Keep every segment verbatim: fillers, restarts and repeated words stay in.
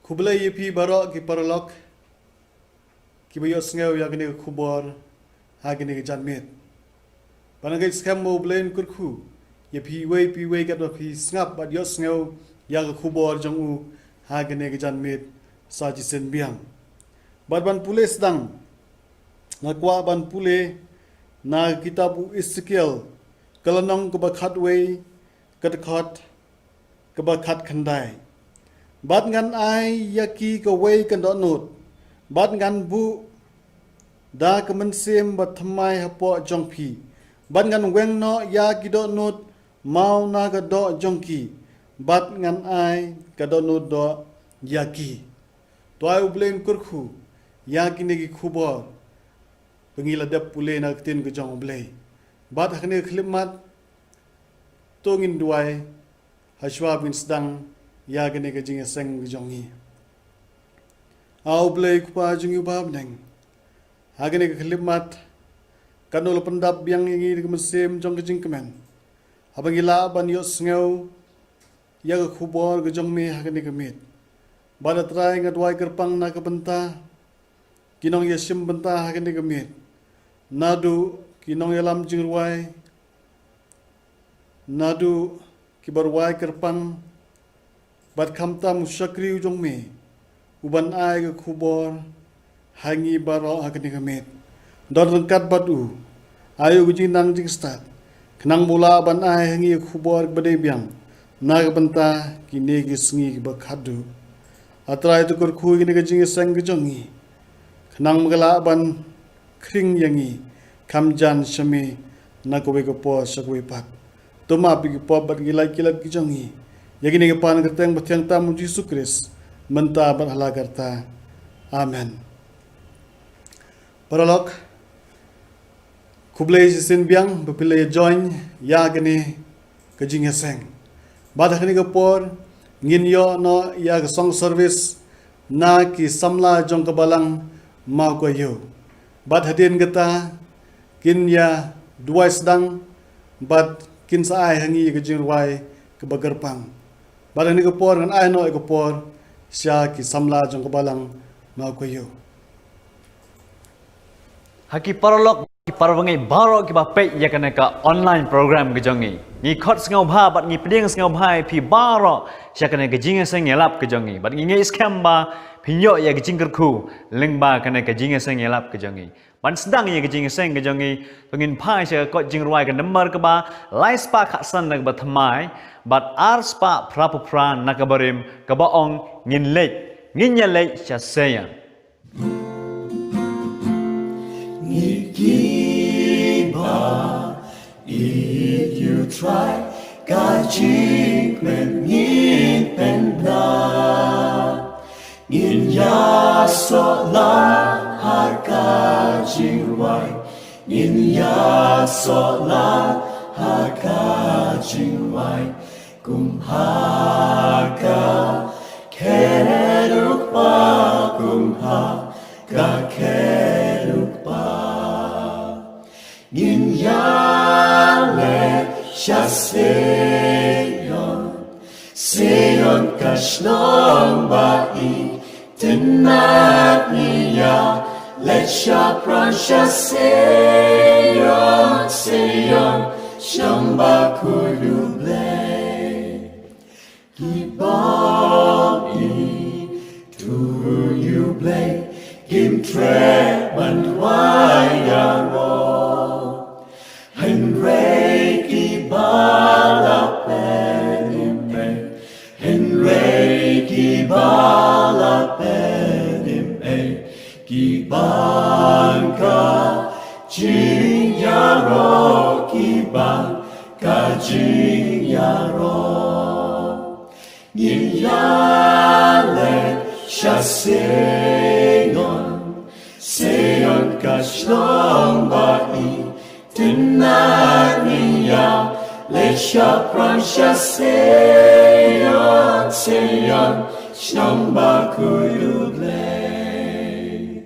Khublei ïa phi baroh ki paralok kiba ïohsngew ïa kane ka khubor ha kane ka janmiet. Bad nga ngeit skhem ba U Blei un kyrkhu ïa phi iwei pa iwei katba phi sngap bad ïohsngew ïa ka khubor jong u ha kane ka janmiet sa shisien biang. Bad ban pule sdang, nga kwah ban pule na ka kitab u Esekiel, ka lynnong kaba khatwei, ka dkhot kaba khatkhyndai. Bad ngan ai ïa ki kawei ka dohnud, bad ngan buh da ka mynsiem ba thymmai hapoh jong phi, bad ngan weng noh ïa ki dohnud maw na ka doh jong ki, bad ngan ai ka dohnud doh ïa ki. To ai U Blei un kyrkhu ïa kine ki khubor ba ngi la dep pule na ka ktien ka jong U Blei. Bad ha kane ka khyllipmat to ngin duwai ha shuwa ba ngin sdang ïa kane ka jingïaseng ka jong ngi. A U Blei Kpa jong ngi uba ha bneng, ha kane ka khyllipmat katno la pyndap biang ïa ngi da ka mynsiem jong ka jingkmen haba ngi lah ban ïohsngew ïa ka khubor ka jong me ha kane ka miet. Bad A Trai, nga duwai kyrpang na ka bynta ki nongïashim bynta ha kane ka miet, naduh ki nongïalam jingrwai, naduh kiba rwai kyrpang, bad khamtam u shakri u jong me uban ai ka khubor ha ngi baroh ha kane ka miet. Don ryngkat bad u, ai u ka jingnang jingstad, khnang ba u lah ban ai ha ngi ka khubor kaba dei biang na ka bynta kine ki sngi kiba khatduh. A Trai, to kyrkhu ïa kane ka jingïaseng ka jong ngi, khnang ba ka lah ban khring ïa ngi, kham jan sha me na kawei ka por sha kawei pat. To map ïa ki pop bad ki lait ki lait ki jong ngi. Ïa kine ki pan kyrteng ba thiang tam U Jisu Khrist, mynta bad hala karta. Amen. Paralok, khublei shisien biang ba phi la join ïa kane ka jingïaseng. Bad ha kane ka por ngin ïoh noh ïa ka song service na ki samla jong ka balang Mawkaiaw. Bad hadien kata kin ïa duwai sdang bad kin sa ai ha ngi ïa ka jingrwai kaba kyrpang. Bad ha kane ka por ngan ai noh ïa ka por sha ki samla jong ka balang Mawkaiaw. Ha ki paralok, ki parabangeit baroh kiba peit ïa kane ka online program ka jong ngi, ngi khot sngewbha bad ngi pdiang sngewbha ïa phi baroh sha kane ka jingïaseng ïalap ka jong ngi. Bad ngi ngeit skhem ba phin ïoh ïa ka jingkyrkhu lyngba kane ka jingïaseng ïalap ka jong ngi. Ban sdang ïa ka jingïaseng ka jong ngi, to ngin phai sha ka kot jingrwai ka number kaba lai spah khatsan na kaba thymmai bad ar spah phra phew phra na kaba rim, kaba ong Ngin Leit, Ngin Ïaleit sha Seion. Ngi kiba ïeit ïa U Trai, ka jingkmen ngin pynbna. Ngin ïasoh lang ha ka jingrwai, ngin ïasoh lang ha ka jingrwai. Kum ha ka kyrteng U Kpa, kum ha ka kyrteng U Kpa. Ngin ïaleit sha Seion, Seion ka shnong ba i tynnad. Ngi ïaleit shaphrang sha Seion, Seion shnong ba khuid U Blei. Ki bym ithuh ïa U Blei kim treh ban duwai ïaroh. Hynrei kiba la pynim ei, hynrei kiba la pynim ei, ki ban ka jingïaroh, ki ban ka jingïaroh. Ngin ïaleit sha Seion, Seion ka shnong ba i tynnad. Ngi ïaleit shaphrang sha Seion, Seion shnong ba khuid U Blei.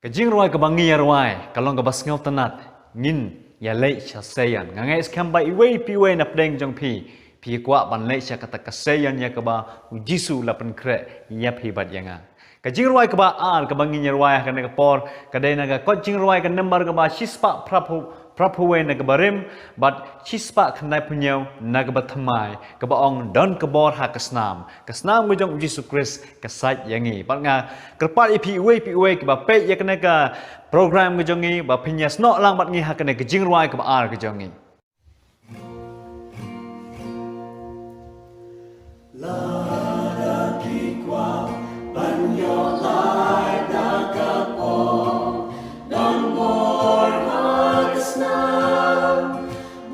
Ka jingrwai kaba ngi ïarwai ka long kaba sngewtynnad, Ngin Ïaleit sha Seion. Nga ngeit skhem ba iwei pa iwei na pdeng jong phi, Phi kwah ban leit sha kata ka seiñ ïa kaba u Jisu u la pynkhreh ïa phi bad ïa nga. Ka jingrwai kaba ar kaba ngin ïa rwai ha kane ka por ka dei na ka kot jingrwai ka number kaba shispah phraphew, phraphew wei na kaba rim bad shispah khyndaiphew hynñiew na kaba thymmai, kaba ong, "Don ka bor ha ka snam, ka snam ka jong u Jisu Khrist ka sait ïa ngi." Bad nga kyrpad ïa phi uwei pa uwei kiba peit ïa kane ka program ka jong ngi ba phin ïasnoh lang bad ngi ha kane ka jingrwai kaba ar ka jong ngi. Lada phi kwah ban ïoh lait na ka por, don bor ha ka snam,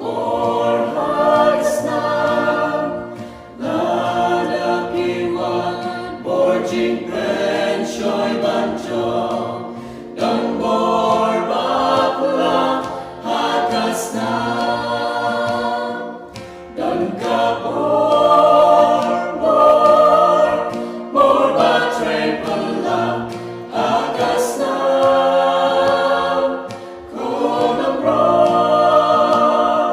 bor ha ka snam. Lada phi wan bor jingpynshoi ban jop, don bor ba phylla ha ka snam. Don ka bor, bor, bor ba trei phylla ha ka snam. Khun umroi,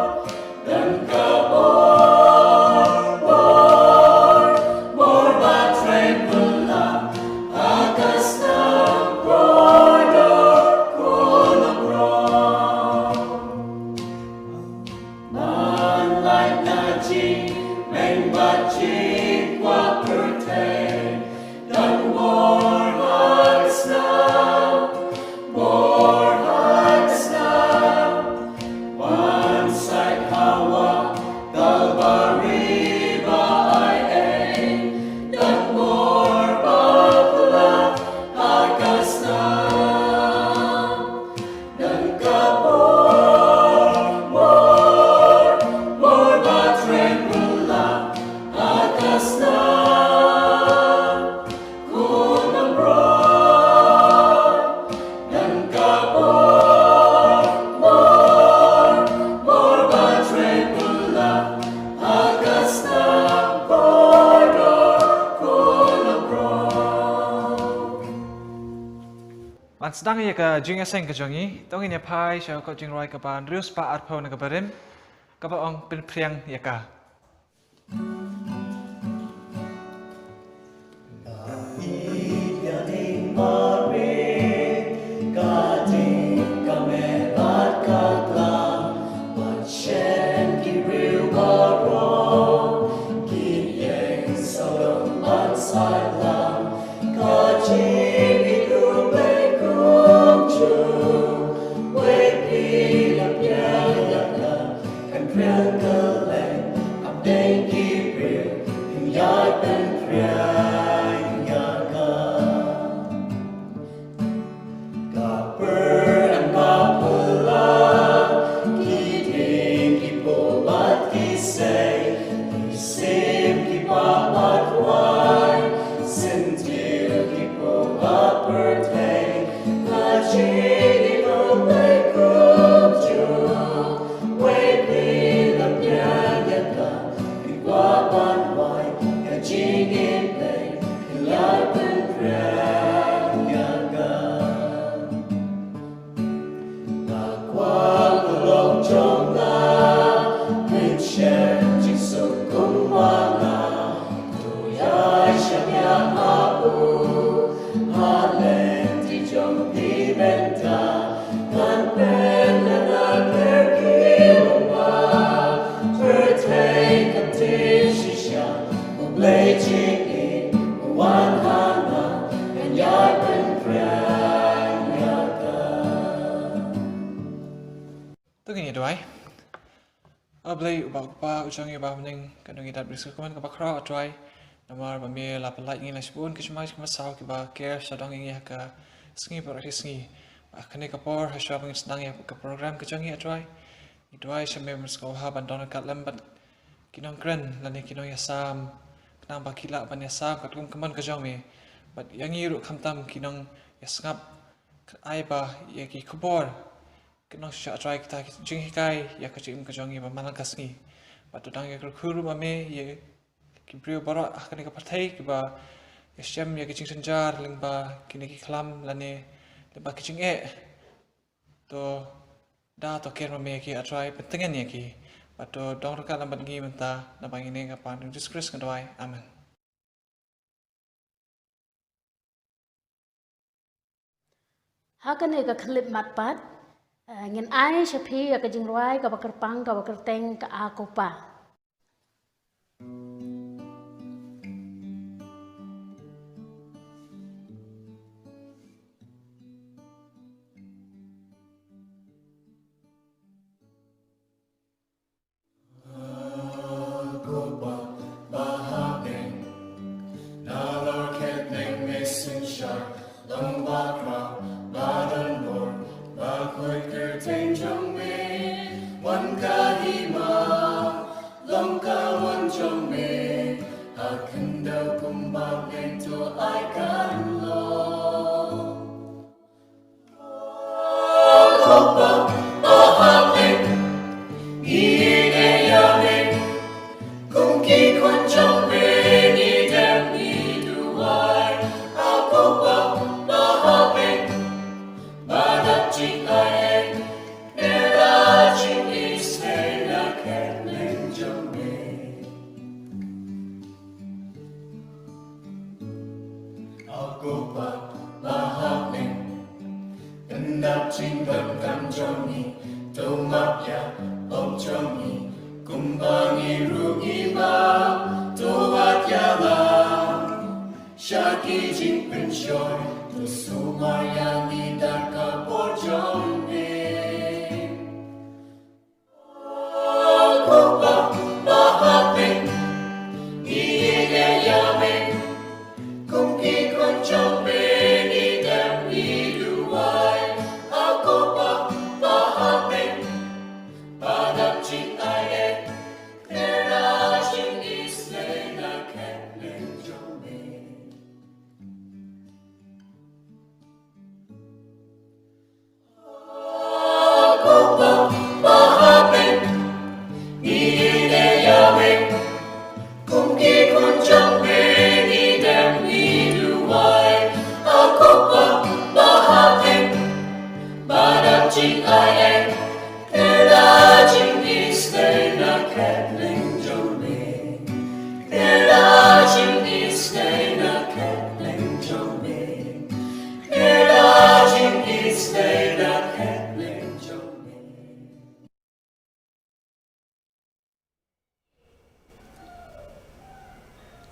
don ka bor, bor, bor ba trei phylla ha ka snam, khun umroi. Ban lait na jingmeng bad jingkwah pyrthei, don bor ha ka snam, bor ha ka snam. Wan sait ha wah Kalbari ba ai ei, don bor ba phylla ha ka snam. Don ka bor, bor, bor ba trei phylla ha ka snam. Khun umroi, don ka bor, bor, bor ba trei phylla ha ka snam, khun umroi. Ban sdang ïa ka jingïaseng ka jong ngi, to ngin ïa phai sha ka jingrwai kaba hynriew spah arphew na kaba rim, kaba ong Pynphriang ïa ka. Ka pyrthei ka pula, ki dieng ki pula, ki sei, ki sim ki paw bad wai, syntiew ki pula pyrthei, ka jingïeit ka pyrthei kumjuh. Wei phi la pdiang ïa ka, phi kwah ban wai, ka jingim phi, phi la pynphriang ïa ka. Nga kwah ka long jong nga, phin shem jingsuk kum ma nga. To ïaishah ïa nga u, ha lynti jong phi mynta. Kan pynlong na kyrkieh lyngba, pyrthei kan tip shisha, U Blei jingim u wan ha nga, kan ïai pynphriang ïa ka. To ngin ïa duwai. A Blei uba u Kpa u jong ngi uba ha bneng, ka nongïalam bri sngewkmen kaba khraw, A Trai. Namar ba me la pynlait ngi na shibun ki jingmai jingmasaw kiba ker sha dong ïa ngi ha ka sngi baroh shi sngi. Ba ha kane ka por hashwa ba ngin sdang ïa ka program ka jong ngi, A Trai, ngi duwai sha me, me sngewbha ban don ryngkat lem bad ki nongkren lane ki nongïasam, khnang ba ki lah ban ïasam katkum ka mon ka jong me. Bad ïa ngi ruh khamtam ki nongïasngap, ai ba ïa ki khubor kin long shisha, A Trai, kita ki jinghikai ïa ka jingim ka jong ngi ba man la ka sngi. Bad to dang ïa kyrkhu ruh ma me ïa ki briew baroh ha kane ka pyrthei kiba ïashem ïa ki jingjynjar lyngba kine ki khlam lane lyngba ki jingeh. To da, to ker ma me ïa ki, A Trai, pyntngen ïa ki. bad to don ryngkat lem bad ngi mynta, na bynta kane ka kyrpang jong U Jisu Khrist nga duwai. Amen. Ha kane ka khyllipmat pat, eh, ngin ai sha phi ïa ka jingrwai kaba kyrpang kaba kyrteng ka A Ko Pa. Ko Pa ba ha bneng, pyndap jingdonkam jong ngi, to map ïa ka pop jong ngi, kumba ngi ruh ngi map, to wad ïa ngi sha ki jingpynshoi, to sumar ïa ngi da ka bor jong me.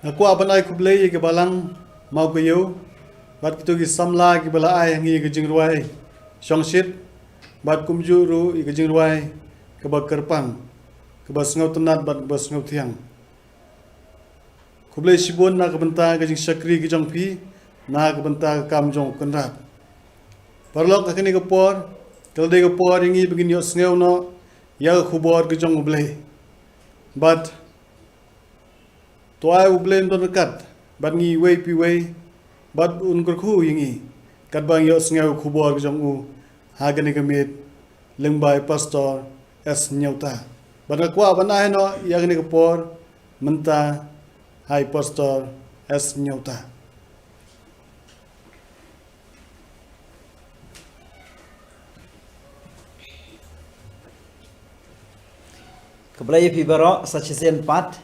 Nga kwah ban ai khublei ïa ki balang Mawkaiaw bad kito ki samla kiba la ai ha ngi ïa ka jingrwai shongshit bad kumjuh ruh ïa ka jingrwai kaba kyrpang, kaba sngewtynnat bad kaba sngewthiang. Khublei shibun na ka bynta ka jingshakri ka jong phi, na ka bynta ka kam jong u Kynrad. Paralok, ha kane ka por ka la dei ka por ïa ngi ba ngin ïohsngew noh ïa ka khubor ka jong U Blei. Bad to ai U Blei un don ryngkat bad ngi iwei pa iwei bad un kyrkhu ïa ngi katba ngi ïohsngew ka khubor ka jong u ha kane ka miet lyngba i Pastor S Hynñiewta. Bad nga kwah ban ai noh ïa kane ka por mynta ha i Pastor S Hynñiewta. Khublei ïa phi baroh sa shisien pat.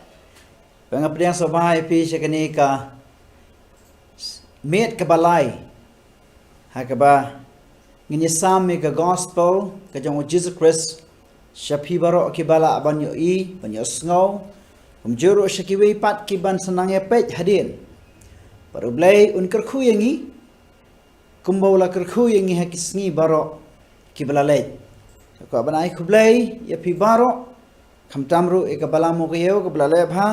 Ba nga pdiang sngewbha ïa phi sha kane ka miet kaba lai ha kaba ngin ïa sam ïa ka gospel ka jong U Jisu Khrist sha phi baroh kiba lah ban ïohi, ban ïohsngew, kumjuh ruh sha kiwei pat ki ban sa nang ïa peit hadien. Bad U Blei un kyrkhu ïa ngi kumba u la kyrkhu ïa ngi ha ki sngi baroh kiba la leit. Nga kwah ban ai khublei ïa phi baroh, khamtam ruh ïa ka balang Mawkaiaw kaba la leh bha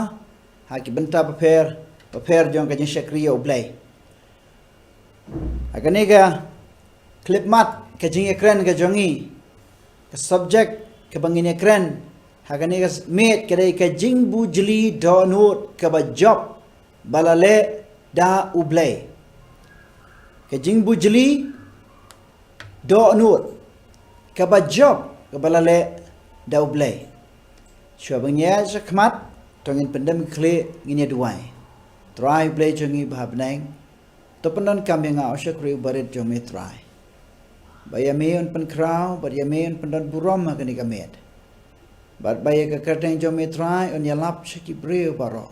ha ki bynta bapher bapher jong ka jingshakri ïa U Blei. Ha kane ka khyllipmat ka jingïakren ka jong ngi, ka subject kaba ngin ïakren ha kane ka miet ka dei ka jingbujli dohnud kaba jop ba la leh da U Blei. Ka jingbujli dohnud kaba jop kaba la leh da U Blei. Shuwa ban ïaid shakhmat, to ngin pyndem ki khlieh, ngin ïa duwai. Trai U Blei jong ngi ba ha bneng, to pyndonkam ïa nga u shakri uba rit jong me Trai, ba ïa me un pynkhraw bad ïa me un pyndon burom ha kane ka miet. Bad ba ïa ka kyrteng jong me Trai un ïalap sha ki briew baroh.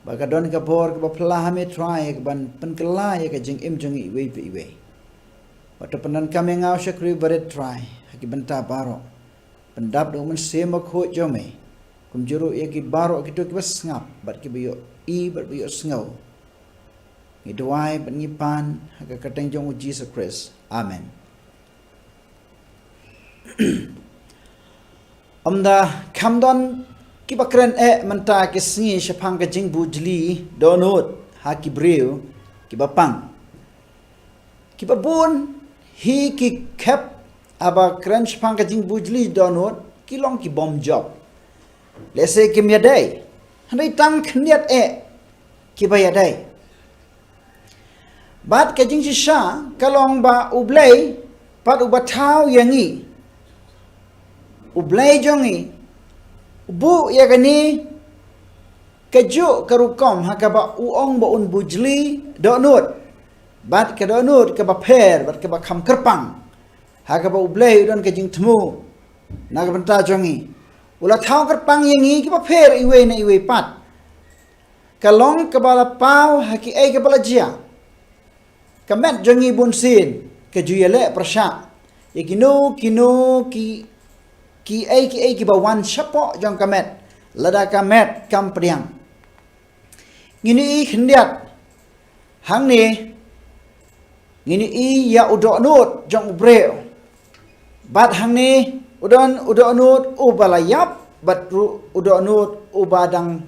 Ba ka don ka bor kaba phylla ha me Trai, ïa kaban pynkylla ïa ka jingim jong ngi iwei pa iwei. Bad to pyndonkam ïa nga u shakri barit Trai ha ki bynta baroh. Pyndap da u Mynsiem Bakhuid jong me. Kumjuh ruh ïa ki baroh kito kiba sngap bad kiba ïohi bad ba ïohsngew. Ngi duwai bad ngi pan ha ka kyrteng jong u Jisu Khrist. Amen. Ym da kham don kiba kren eh mynta ki sngi shaphang ka jingbujli dohnud ha ki briew kiba pang. Kiba bun hi ki khep haba kren shaphang ka jingbujli dohnud ki long ki bym jop. Lehse kim ïadei. Hynrei tang khyndiat eh kiba ïadei. Bad ka jingshisha ka long ba U Blei pat uba thaw ïa ngi. U Blei jong ngi u buh ïa kane kajuh ka rukom ha kaba u ong ba un bujli dohnud. Bad ka dohnud kaba pher bad kaba kham kyrpang. Ha kaba U Blei u don ka jingthmu na ka bynta jong ngi. U la thaw kyrpang ïa ngi kiba pher iwei na iwei pat. Ka long kaba la paw ha kiei kaba la jia. Ka met jong ngi bunsien ka ju ïaleh pyrshah ïa kino kino ki, kiei kiei kiba wan shapoh jong ka met. Lada ka met kam pdiang. Ngin ïohi khyndiat hangne, ngin ïohi ïa u dohnud jong u briew. Bad hangne u don u dohnud uba la ïap bad ruh u dohnud uba dang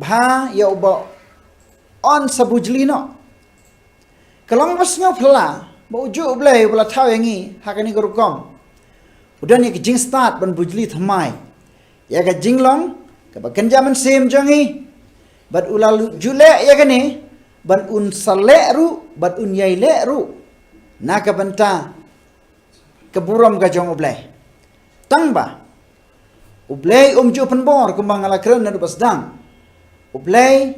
bha ïa uba yn sa bujli noh. Ka long ba sngewphylla ba u juh U Blei uba la thaw ïa ngi ha kane ka rukom. U don ïa ka jingstad ban bujli thymmai ïa ka jinglong kaba kynja mynsiem jong ngi. Bad u la ju leh ïa kane ban un sa leh ruh bad un ïai leh ruh na ka bynta ka burom ka jong U Blei. Tang ba U Blei um ju pynbor kumba nga la kren naduh ba sdang. U Blei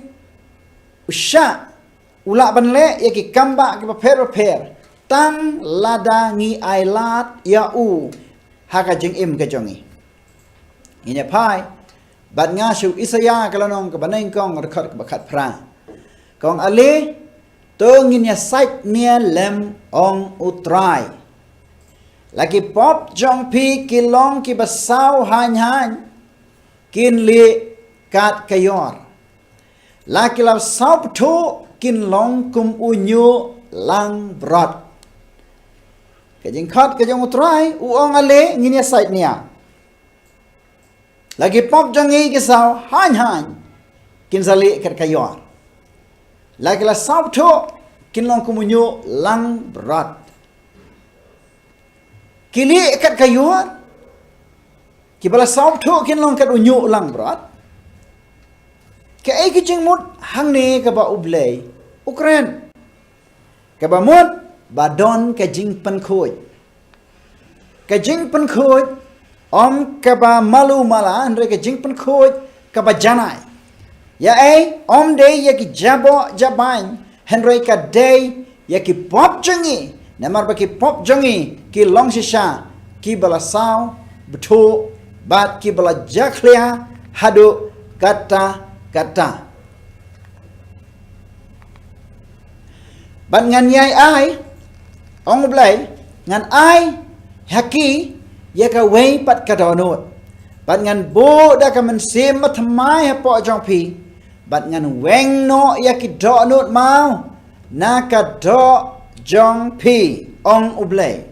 u shah u lah ban leh ïa ki kam ba kiba pher ba pher tang lada ngi ailad ïa u ha ka jingim ka jong ngi. Ngin ïa phai bad nga sha u Isaïah ka lynnong kaba nyngkong, dkhot kaba khatphra. Ka ong, ale, to ngin ïa sait nia lem, ong U Trai. La ki pop jong phi ki long kiba saw haiñ haiñ, kin lieh kat ka ïor. La ki la saw bthuh kin long kum u ñiuh langbrot. Ka jingkhot ka jong U Trai, u ong, ale, ngin ïa sait nia. La ki pop jong ngi ki saw haiñ haiñ, kin sa lieh kat ka ïor. La ki la saw bthuh kin long kum u ñiuh langbrot. Ki lieh kat ka ïor, kiba la saw bthuh kin long kat u ñiuh langbrot. Kaei ka jingmut hangne kaba U Blei u kren? Kaba mut ba don ka jingpynkhuid. Ka jingpynkhuid ym kaba malu mala, hynrei ka jingpynkhuid kaba janai. Ïa ei, ym dei ïa ki jaboh jabaiñ, hynrei ka dei ïa ki pop jong ngi. Namar ba ki pop jong ngi ki long shisha kiba la saw bthuh bad kiba la jakhlia haduh katta katta. Bad ngan ïai ai, ong U Blei, ngan ai ha ki ïa kawei pat ka dohnud. Bad ngan buh da ka mynsiem bathymmai hapoh jong phi. Bad ngan weng noh ïa ki dohnud maw na ka doh jong phi, ong U Blei.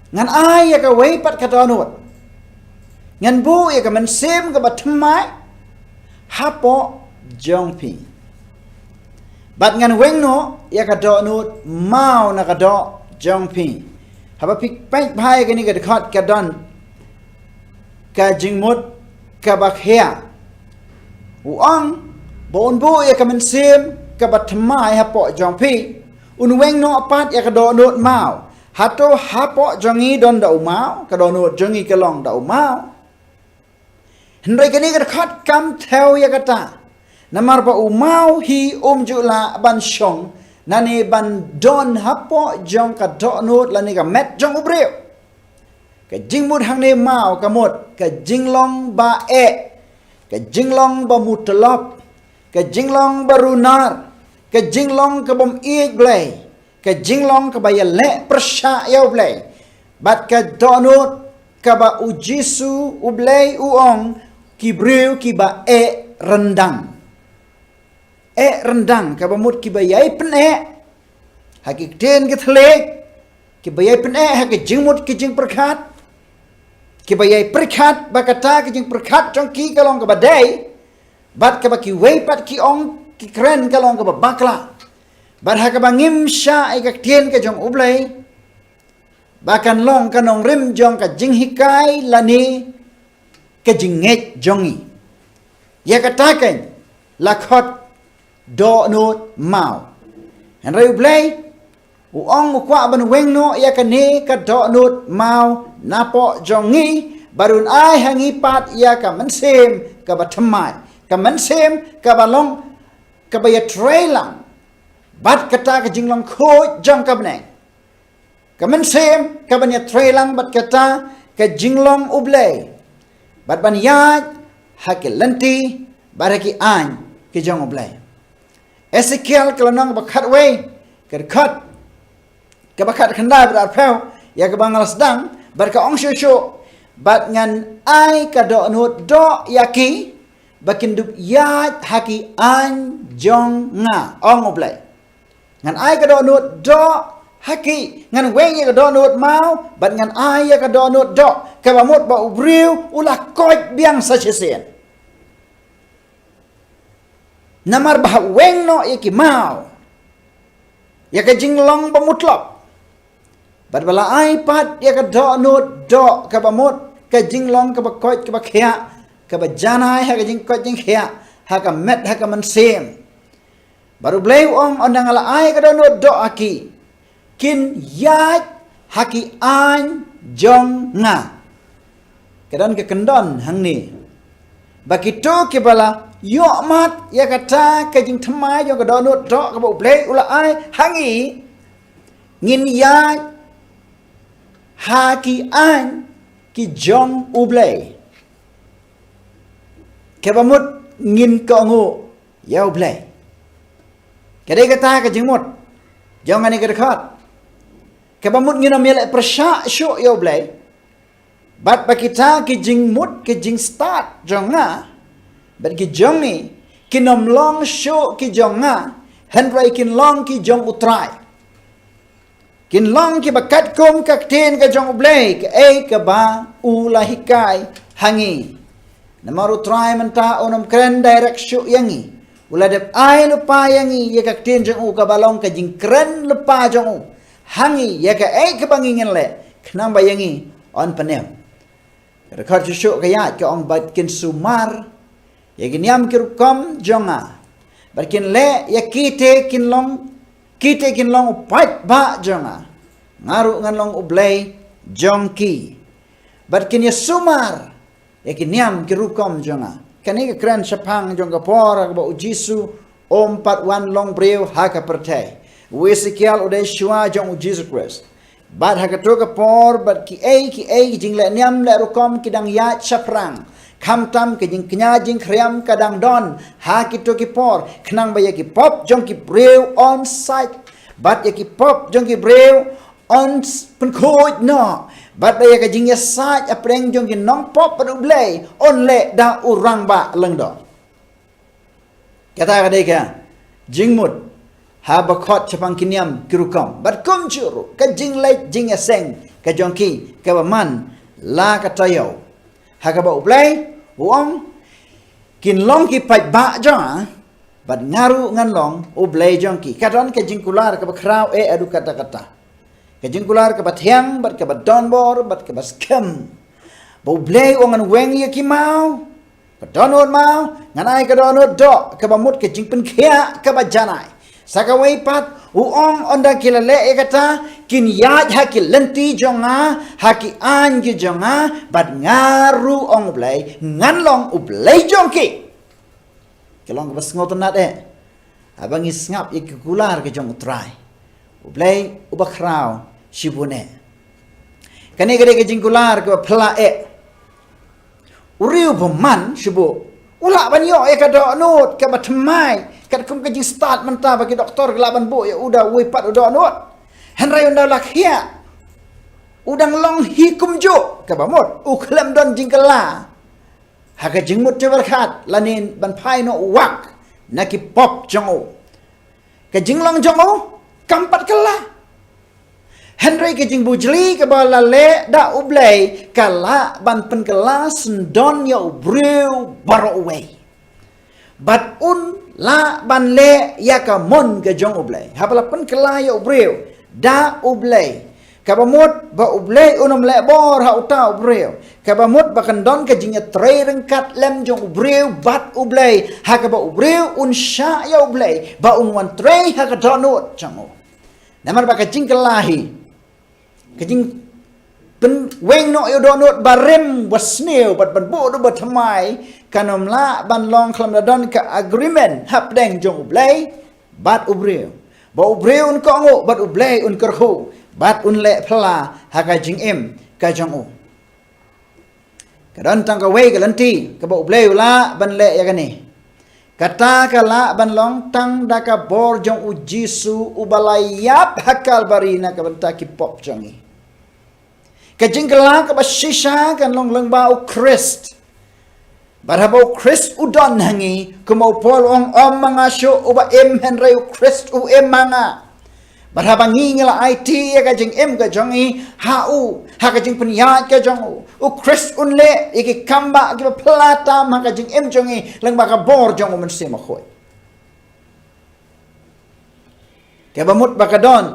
Ngan ai ïa kawei pat ka dohnud. Ngan buh ïa ka mynsiem kaba thymmai hapoh jong phi. Bad ngan weng noh ïa ka dohnud maw na ka doh jong phi. Haba phi peit bha ïa kane ka dkhot ka don ka jingmut kaba khia. U ong ba un buh ïa ka mynsiem kaba thymmai hapoh jong phi. Un weng noh pat ïa ka dohnud maw. Hato hapoh jong ngi don da u maw, ka dohnud jong ngi ka long da u maw? Hynrei kane ka dkhot kam thew ïa kata. Namar ba u maw hi um ju lah ban shong, lane ban don hapoh jong ka dohnud lane ka met jong u briew. Ka jingmut hangne maw ka mut ka jinglong ba eh, ka jinglong ba mutlop, ka jinglong ba runar, ka jinglong ka bym ïeit Blei, ka jinglong kaba ïaleh pyrshah ïa U Blei. Bad ka dohnud kaba U Jisu U Blei u ong ki briew kiba eh ryndang. Eh ryndang kaba mut kiba ïai pyneh ha ki ktien ki thylliej, kiba ïai pyneh ha ki jingmut ki jingpyrkhat, kiba ïai pyrkhat ba kata ki jingpyrkhat jong ki ka long kaba dei, bad kaba kiwei pat ki ong ki kren ka long kaba bakla. Bad ha kaba ngim shah ïa ka ktien ka jong U Blei, ba kan long ka nongrim jong ka jinghikai lane ka jingngeit jong ngi. Ïa kata keiñ la khot dohnud maw. Hynrei U Blei u ong u kwah ban weng noh ïa kane ka dohnud maw napoh jong ngi, bad un ai ha ngi pat ïa ka mynsiem kaba thymmai, ka mynsiem kaba long kaba ïatreilang bad kata ka jinglong khuid jong ka bneng. Ka mynsiem kaban ïatreilang bad kata ka jinglong U Blei, bad ban ïaid ha ki lynti bad ha ki aiñ ki jong U Blei. Esekiel ka lynnong ba khatwei, ka dkhot kaba khatkhyndai bad arphew, ïa kaba nga la sdang, bad ka ong shuh shuh, bad ngan ai ka dohnud doh ïa ki ba kin dup ïaid ha ki aiñ jong nga, ong U Blei. Ngan ai ka dohnud doh ha ki, ngan weng ïa ka dohnud maw, bad ngan ai ïa ka dohnud doh, kaba mut ba u briew u la koit biang sa shisien. Namar ba hap weng noh ïa ki maw, ïa ka jinglong ba mutlop, bad ba la ai pat ïa ka dohnud doh, kaba mut ka jinglong kaba koit kaba khiah, kaba janai ha ka jingkoit jingkhiah, ha ka met ha ka mynsiem. Bad U Blei u ong, ynda nga la ai ka dohnud doh ha ki, kin ïaid ha ki aiñ jong nga. Ka don ka kyndon hangne ba kito kiba la ïohmad ïa kata ka jingthymmai jong ka dohnud doh kaba U Blei u la ai ha ngi, ngin ïaid ha ki aiñ ki jong U Blei, kaba mut ngin kohnguh ïa U Blei. Ka dei kata ka jingmut jong kane ka dkhot, kaba mut ngin ym ïaleh pyrshah shuh ïa U Blei, bad ba kita ki jingmut ki jingstad jong nga bad ki jong ngi kin ym long shuh ki jong nga, hynrei kin long ki jong U Trai. Kin long kiba katkum ka ktien ka jong U Blei, kaei kaba u la hikai ha ngi. Namar U Trai mynta un ym kren direct shuh ïa ngi, u la dep ai lypa ïa ngi ïa ka ktien jong u kaba long ka jingkren lypa jong u ha ngi ïa kaei kaba ngi ngin leh, khnang ba ïa ngi yn pynim. Ka dkhot shuh shuh ka ïaid ka ong, bad kin sumar ïa ki niam ki rukom jong nga, bad kin leh ïa kite kin long, kite kin long u paidbah jong nga, nga ruh ngan long U Blei jong ki, bad kin ïa sumar ïa ki niam ki rukom jong nga. Kane ka kren shaphang jong ka por kaba U Jisu um pat wan long briew ha ka pyrthei. U Esekiel u dei shuwa jong U Jisu Khrist. Bad ha kato ka por, bad kiei kiei ki jingleh niam leh rukom ki dang ïaid shaphrang, khamtam ka jingkñia jingkhriam ka dang don ha kito ki por, khnang ba ïa ki pop jong ki briew yn sait, bad ïa ki pop jong ki briew yn s-, pynkhuid noh, bad ba ïa ka jingïasaid hapdeng jong ki nongpop bad U Blei yn leh da u Rangbah Lyngdoh. Kata ka dei ka jingmut haba khot shaphang ki niam ki rukom, bad kumjuh ruh ka jingleit jingïaseng ka jong ki kaba man la ka taïew, ha kaba U Blei u ong, kin long ki paidbah jong nga, bad nga ruh ngan long U Blei jong ki. Ka don ka jingkular kaba khraw eh haduh katta katta. Ka jingkular kaba thiang bad kaba donbor bad kaba skhem, ba U Blei u ong, ngan weng ïa ki maw, ka dohnud maw, ngan ai ka dohnud doh, kaba mut ka jingpynkhiah kaba janai. Sa kawei pat u ong, ynda ki la leh ïa kata, kin ïaid ha ki lynti jong nga, ha ki aiñ ki jong nga, bad nga ruh, ong U Blei, ngan long U Blei jong ki. Ka long kaba sngewtynnad eh haba ngi sngap ïa ki kular ki jong U Trai, U Blei uba khraw shibun eh. Kane ka dei ka jingkular kaba phylla eh. U riew bymman shuh u lah ban ïoh ïa ka dohnud kaba thymmai, katkum ka jingstad mynta ba ki doktor ki lah ban buh ïa u da uwei pat u dohnud. Hynrei ynda u la khiah, u dang long hi kumjuh, kaba mut u khlem don jingkylla ha ka jingmut jingpyrkhat lane ban phai noh wak na ki pop jong u. Ka jinglong jong u kam pat kylla. Hynrei ka jingbujli kaba la leh da U Blei ka lah ban pynkylla syndon ïa u briew baroh uwei. Bad un lah ban leh ïa ka mon ka jong U Blei haba la pynkylla ïa u briew da U Blei. Kaba mut ba U Blei un ym leh bor ha uta u briew. Kaba mut ba kan don ka jingïatrei ryngkat lem jong u briew bad U Blei, ha kaba u briew un shah ïa U Blei ba un wan trei ha ka dohnud jong u. Namar ba ka jingkylla hi, ka jingpynweng noh ïa u dohnud barim basniew bad ban buh u ba thymmai, kan ym lah ban long khlem da don ka agreement hapdeng jong U Blei bad u briew. Ba u briew un kohnguh bad U Blei un kyrkhu bad un leh phylla ha ka jingim ka jong u. Ka don tang kawei ka lynti kaba U Blei u lah ban leh ïa kane. Kata ka lah ban long tang da ka bor jong U Jisu uba la ïap ha Kalbari na ka bynta ki pop jong ngi. Ka jingkylla kaba shisha kan long lyngba U Khrist. Bad haba U Khrist u don ha ngi, kumba u Paul u ong, ym ma nga shuh uba im, hynrei U Khrist u im ma nga. Bad haba ngi ngi la aiti ïa ka jingim ka jong ngi ha u, ha ka jingpynïaid ka jong u, U Khrist un leh ïa ki kam ba kiba phylla tam ha ka jingim jong ngi lyngba ka bor jong U Mynsiem Bakhuid. Kaba mut ba ka don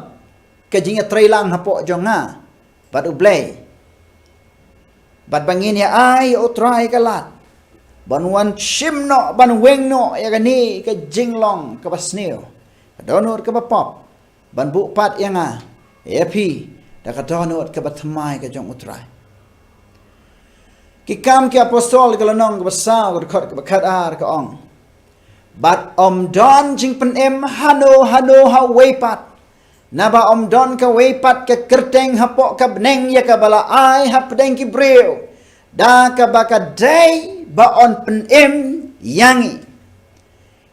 ka jingïatreilang hapoh jong nga bad U Blei. Bad ba ngin ïa ai ïa U Trai ka lad ban wan shim noh, ban weng noh ïa kane ka jinglong kaba sniew, ka dohnud kaba pop, ban buh pat ïa nga, ïa phi, da ka dohnud kaba thymmai ka jong U Trai. Ki Kam ki Apostol ka lynnong kaba saw, ka dkhot kaba khatar ka ong: Bad ym don jingpynim hano hano ha uwei pat, naba ym don kawei pat ka kyrteng hapoh ka bneng ïa kaba la ai hapdeng ki briew, da kaba ka dei ba yn pynim ïa ngi.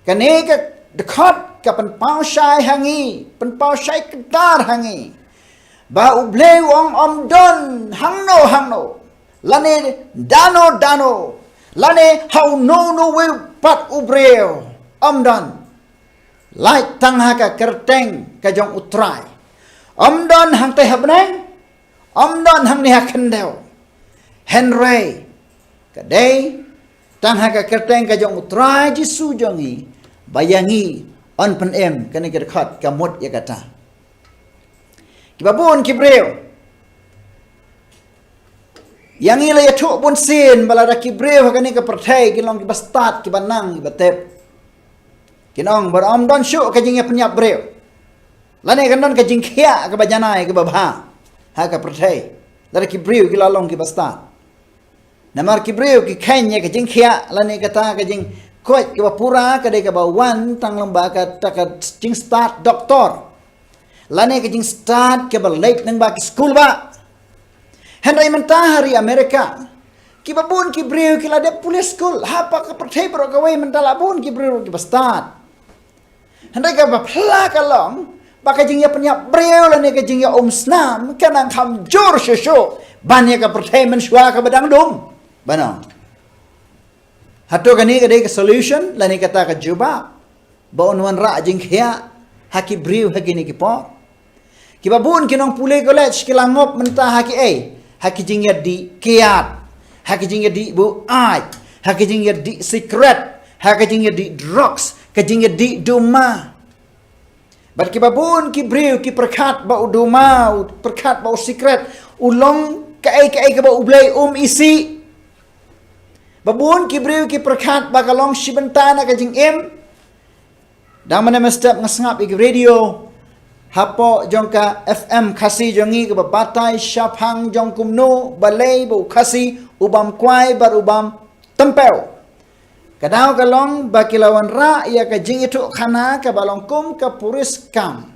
Kane ka dkhot ka pynpaw shai ha ngi, pynpaw shai kdar ha ngi, ba U Blei u ong ym don hangno hangno, lane dano dano, lane ha uno uno uwei pat u briew, ym don. Lait tang ha ka kyrteng ka jong U Trai. Ym don hangtei ha bneng, ym don hangne ha khyndew. Hynrei ka dei tang ha ka kyrteng ka jong U Trai Jisu jong ngi ba ïa ngi yn pynim. Kane ka dkhot ka mut ïa kata. Kiba bun ki briew, ïa ngi la ïathuh bunsien ba lada ki briew ha kane ka pyrthei ki long kiba stad, kiba nang, kiba tep, kin ong ba ym don shuh ka jingïapynïap briew, lane kan don ka jingkhiah kaba janai kaba bha ha ka pyrthei lada ki briew ki la long kiba stad. Namar ki briew ki kheiñ ïa ka jingkhiah lane kata ka jingkoit kaba pura ka dei kaba wan tang lyngba kata ka jingstad doktor, lane ka jingstad kaba leit lyngba ki skul ba. Hynrei mynta ha ri Amerika, kiba bun ki briew ki la dep pule skul, hapoh ka pyrthei baroh kawei mynta la bun ki briew kiba stad. Hynrei kaba phylla ka long ba ka jingïapynïap briew lane ka jingïaumsnam ka nang kham jur shuh shuh ban ïa ka pyrthei mynshuwa kaba dang dum. Ba nang, hato kane ka dei ka solution lane kata ka jubab ba un wanrah jingkhiah ha ki briew ha kine ki por? Kiba bun ki nongpule college ki la ngop mynta ha kiei? Ha ki jingïadih kiad, ha ki jingïadih buaid, ha ki jingïadih sikret, ha ki jingïadih drugs, ka jingïadih duma. Bad kiba bun ki briew ki pyrkhat ba u duma, u pyrkhat ba u sikret u long kaei kaei kaba U Blei um isih. Ba bun ki briew ki pyrkhat ba ka long shi bynta na ka jingim. Dang mynne mynstep nga sngap ïa ki radio hapoh jong ka F M Khasi jong ngi kaba batai shaphang jong kumno balei ba u Khasi u bam kwai bad u bam tympew. Ka daw ka long ba ki la wanrah ïa ka jingïathuhkhana kaba long kum ka puriskam.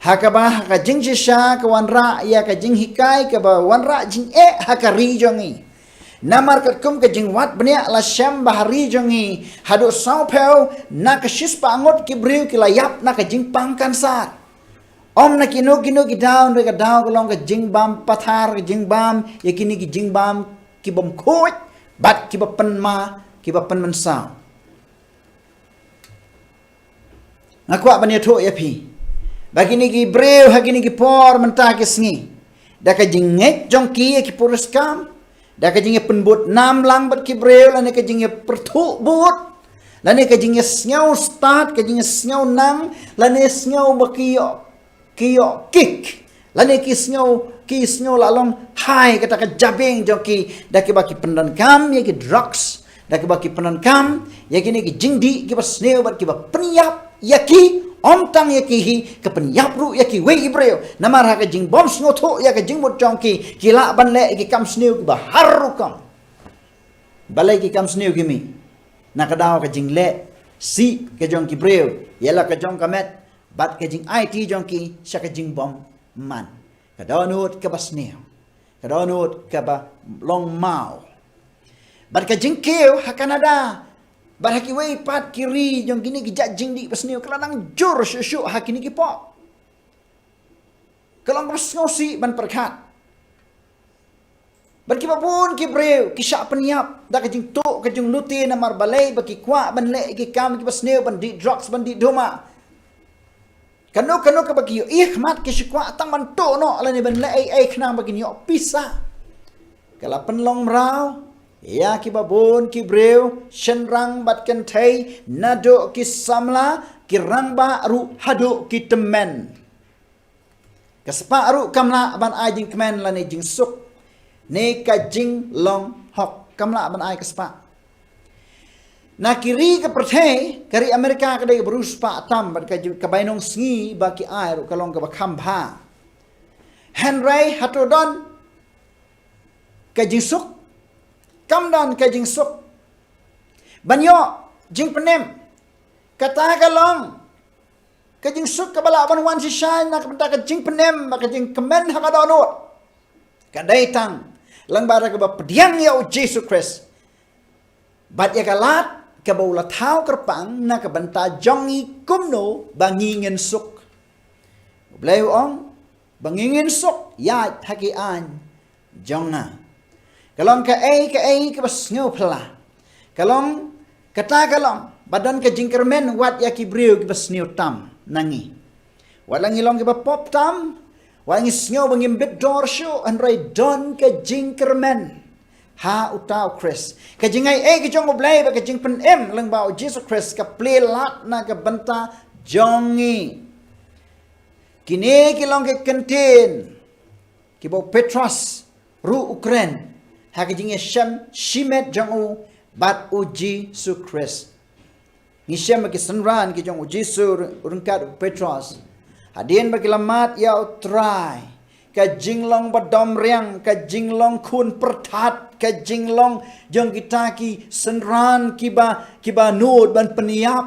Ha kaba ha ka jingshisha ka wanrah ïa ka jinghikai kaba wanrah jingeh ha ka ri jong ngi. Namar katkum ka jingwad bniah la shem ba ha ri jong ngi haduh sawphew na ka shispah ngut ki briew ki la ïap na ka jingpang kansar. Ym na kino kino ki daw, hynrei ka daw ka long ka jingbam pathar, ka jingbam ïa kine ki jingbam ki bym khuid bad ki ba pynma, ki ba pynmynsaw. Nga kwah ban ïathuh ïa phi ba kine ki briew ha kine ki por mynta ki sngi, da ka jingngeit jong ki ïa ki puriskam, da ka jingïapynbud nam lang bad ki briew, lane ka jingïapyrthuh bud, lane ka jingïasngew stad, ka jingïasngew nang, lane sngew ba ki ïoh, ki ïoh kick, lane ki sngew, ki sngew la long hai kata ka jabieng jong ki, da kiba ki pyndonkam ïa ki drugs, da kiba ki pyndonkam ïa kine ki jingdih kiba sniew bad kiba pynïap ïa ki, ym tang ïa ki hi, ka pynïap ruh ïa kiwei ki briew. Namar ha ka jingbym sngewthuh ïa ka jingmut jong ki, ki lah ban leh ki kam sniew kiba har rukom. Balei ki kam sniew ki mih? Na ka daw ka jingleh sih ka jong ki briew ïa la ka jong ka met bad ka jingaiti jong ki sha ka jingbymman. Ka dohnud kaba sniew, ka dohnud kaba long maw. Bad ka jingkiew ha Canada bad ha kiwei pat ki ri jong kine ki jait jingdih ba sniew ka la nang jur shuh shuh ha kine ki por. Ka long kaba sngewsih ban pyrkhat. Bad kiba bun ki briew ki shah pynïap da ka jingtuh ka jinglute, namar balei? Ba ki kwah ban leh ki kam kiba sniew, ban dih drugs, ban dih duma. Kano kano kaba ki ïohi khmat ki shu kwah tang ban tuh noh lane ban leh ei ei khnang ba kin ïoh pisa. Ka la pynlong mraw ïa kiba bun ki briew, shynrang bad kynthei, naduh ki samla, ki rangbah ruh haduh ki tymmen. Ka spah ruh kam lah ban ai jingkmen lane jingsuk ne ka jinglong hok, kam lah ban ai ka spah. Na ki ri ka pyrthei, ka ri Amerika ka dei ka ba riewspah tam bad ka jing, ka bainong sngi ba ki ai ruh ka long kaba kham bha. Hynrei hato don ka jingsuk? Kam don ka jingsuk. Ban ïoh jingpynim, kata ka long ka jingsuk kaba lah ban wan shisha na ka bynta ka jingpynim bad ka jingkmen ha ka dohnud. Ka dei tang lyngba da kaba pdiang ïa U Jisu Khrist bad ïa ka lad kaba u la thaw kyrpang na ka bynta jong ngi, kumno ba ngi ngin suk. U Blei u ong ba ngi ngin suk ïaid ha ki aiñ jong nga. Ka long kaei kaei kaba sngewphylla. Ka long, kata ka long ba don ka jingkyrmen wat ïa ki briew kiba sniew tam na ngi. Wat la ngi long kiba pop tam, wat ngi sngew ba ngim bit dor shuh, hynrei don ka jingkyrmen ha uta U Khrist. Ka jingai ei ka jong U Blei bad ka jingpynim lyngba U Jisu Khrist ka plie lad na ka bynta jong ngi. Kine ki long ki kyntien kiba u Petros ruh u kren ha ka jingïashem shimet jong u bad U Jisu Khrist. Ngi shem ba ki synran ki jong U Jisu ryngkat u Petros, hadien ba ki la mad ïa U Trai, ka jinglong ba domriang, ka jinglong khun pyrthat, ka jinglong jong kita ki synran kiba, kiba nud ban pynïap,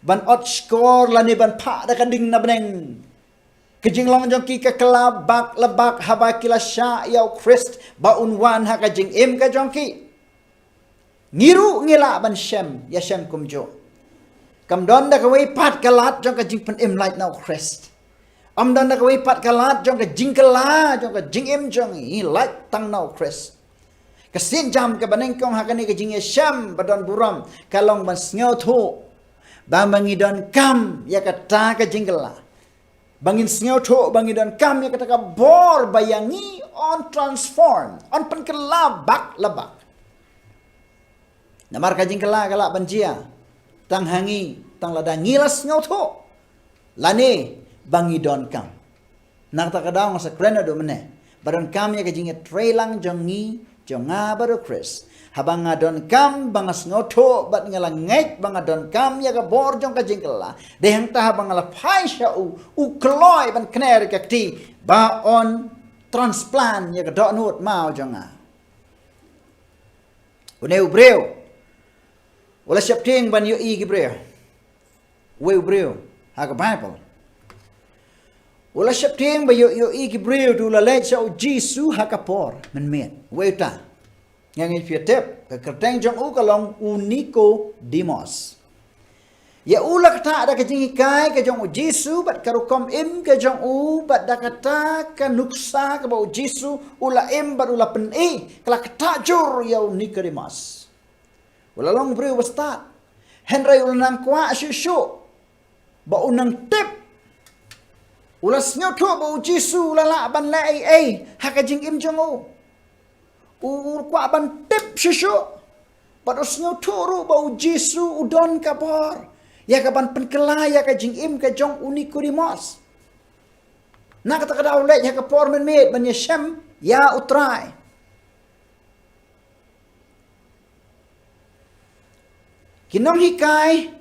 ban ot shkor lane ban phah da ka ding na bneng. Ka jinglong jong ki ka kylla bak la bak haba ki la shah ïa U Khrist ba un wan ha ka jingim ka jong ki. Ngi ruh ngi lah ban shem ïashem kumjuh. Kam don da kawei pat ka lad jong ka jingpynim lait na U Khrist. Ym don da kawei pat ka lad jong ka jingkylla jong ka jingim jong ngi, lait tang na U Khrist. Ka sienjam kaba nyngkong ha kane ka jingïashem ba don burom ka long ban sngewthuh ba ma ngi donkam ïa kata ka jingkylla. Ba ngin sngewthuh ba ngi donkam ïa kata ka bor ba ïa ngi yn transform, yn pynkylla bak la bak. Namar ka jingkylla ka lah ban jia tang ha ngi tang lada ngi la sngewthuh lane ba ngi donkam. Na kata ka daw nga sa kren naduh mynne ba donkam ïa ka jingïatreilang jong ngi, jong nga bad U Khrist. Haba nga donkam ba nga sngewthuh bad nga la ngeit ba nga donkam ïa ka bor jong ka jingkylla, dei hangta haba nga la phai sha u, u kloi ban kner ïa ka kti ba yn transplant ïa ka dohnud maw jong nga. Une u briew u la sheptieng ban ïohi ki briew. Uwei u briew ha ka Baibl U la sheptieng ba ïoh ïohi ki briew, te u la leit sha u Jisu ha ka por mynmiet. Wei uta, nga ngeit phi tip, ka kyrteng jong u ka long u Nikodimos. Ïa u la ktah da ka jinghikai ka jong u Jisu bad ka rukom im ka jong u, bad da kata ka nuksa kaba u Jisu u la im bad u la pyni, ka la ktah jur ïa u Nikodimos. U la long briew ba stad, hynrei u la nang kwah shuh shuh ba un nang tip. U la sngewthuh ba u Jisu u la lah ban leh ei ei ha ka jingim jong u. U, u kwah ban tip shuh shuh. Bad u sngewthuh ruh ba u Jisu u don ka bor ïa ka ban pynkylla ïa ka jingim ka jong u Nikodimos. Na kata ka daw u leit ha ka por mynmiet ban ïashem ïa u Trai. Ki nonghikai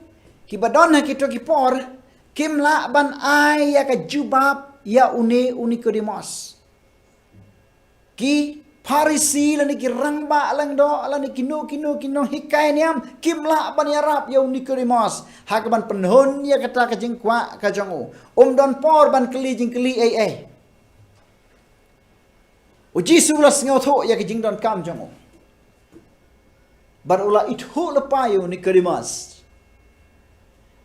kiba don ha kito ki por kim lah ban ai ïa ka jubab ïa une u Nikodimos. Ki Pharisi lane ki rangbah lyngdoh lane kino kino ki nonghikai niam kim lah ban ïarap ïa u Nikodimos ha ka ban pynhun ïa kata ka jingkwah ka jong u. Um don por ban kylli jingkylli ei ei. U Jisu u la sngewthuh ïa ka jingdonkam jong u bad u la ithuh lypa ïa u Nikodimos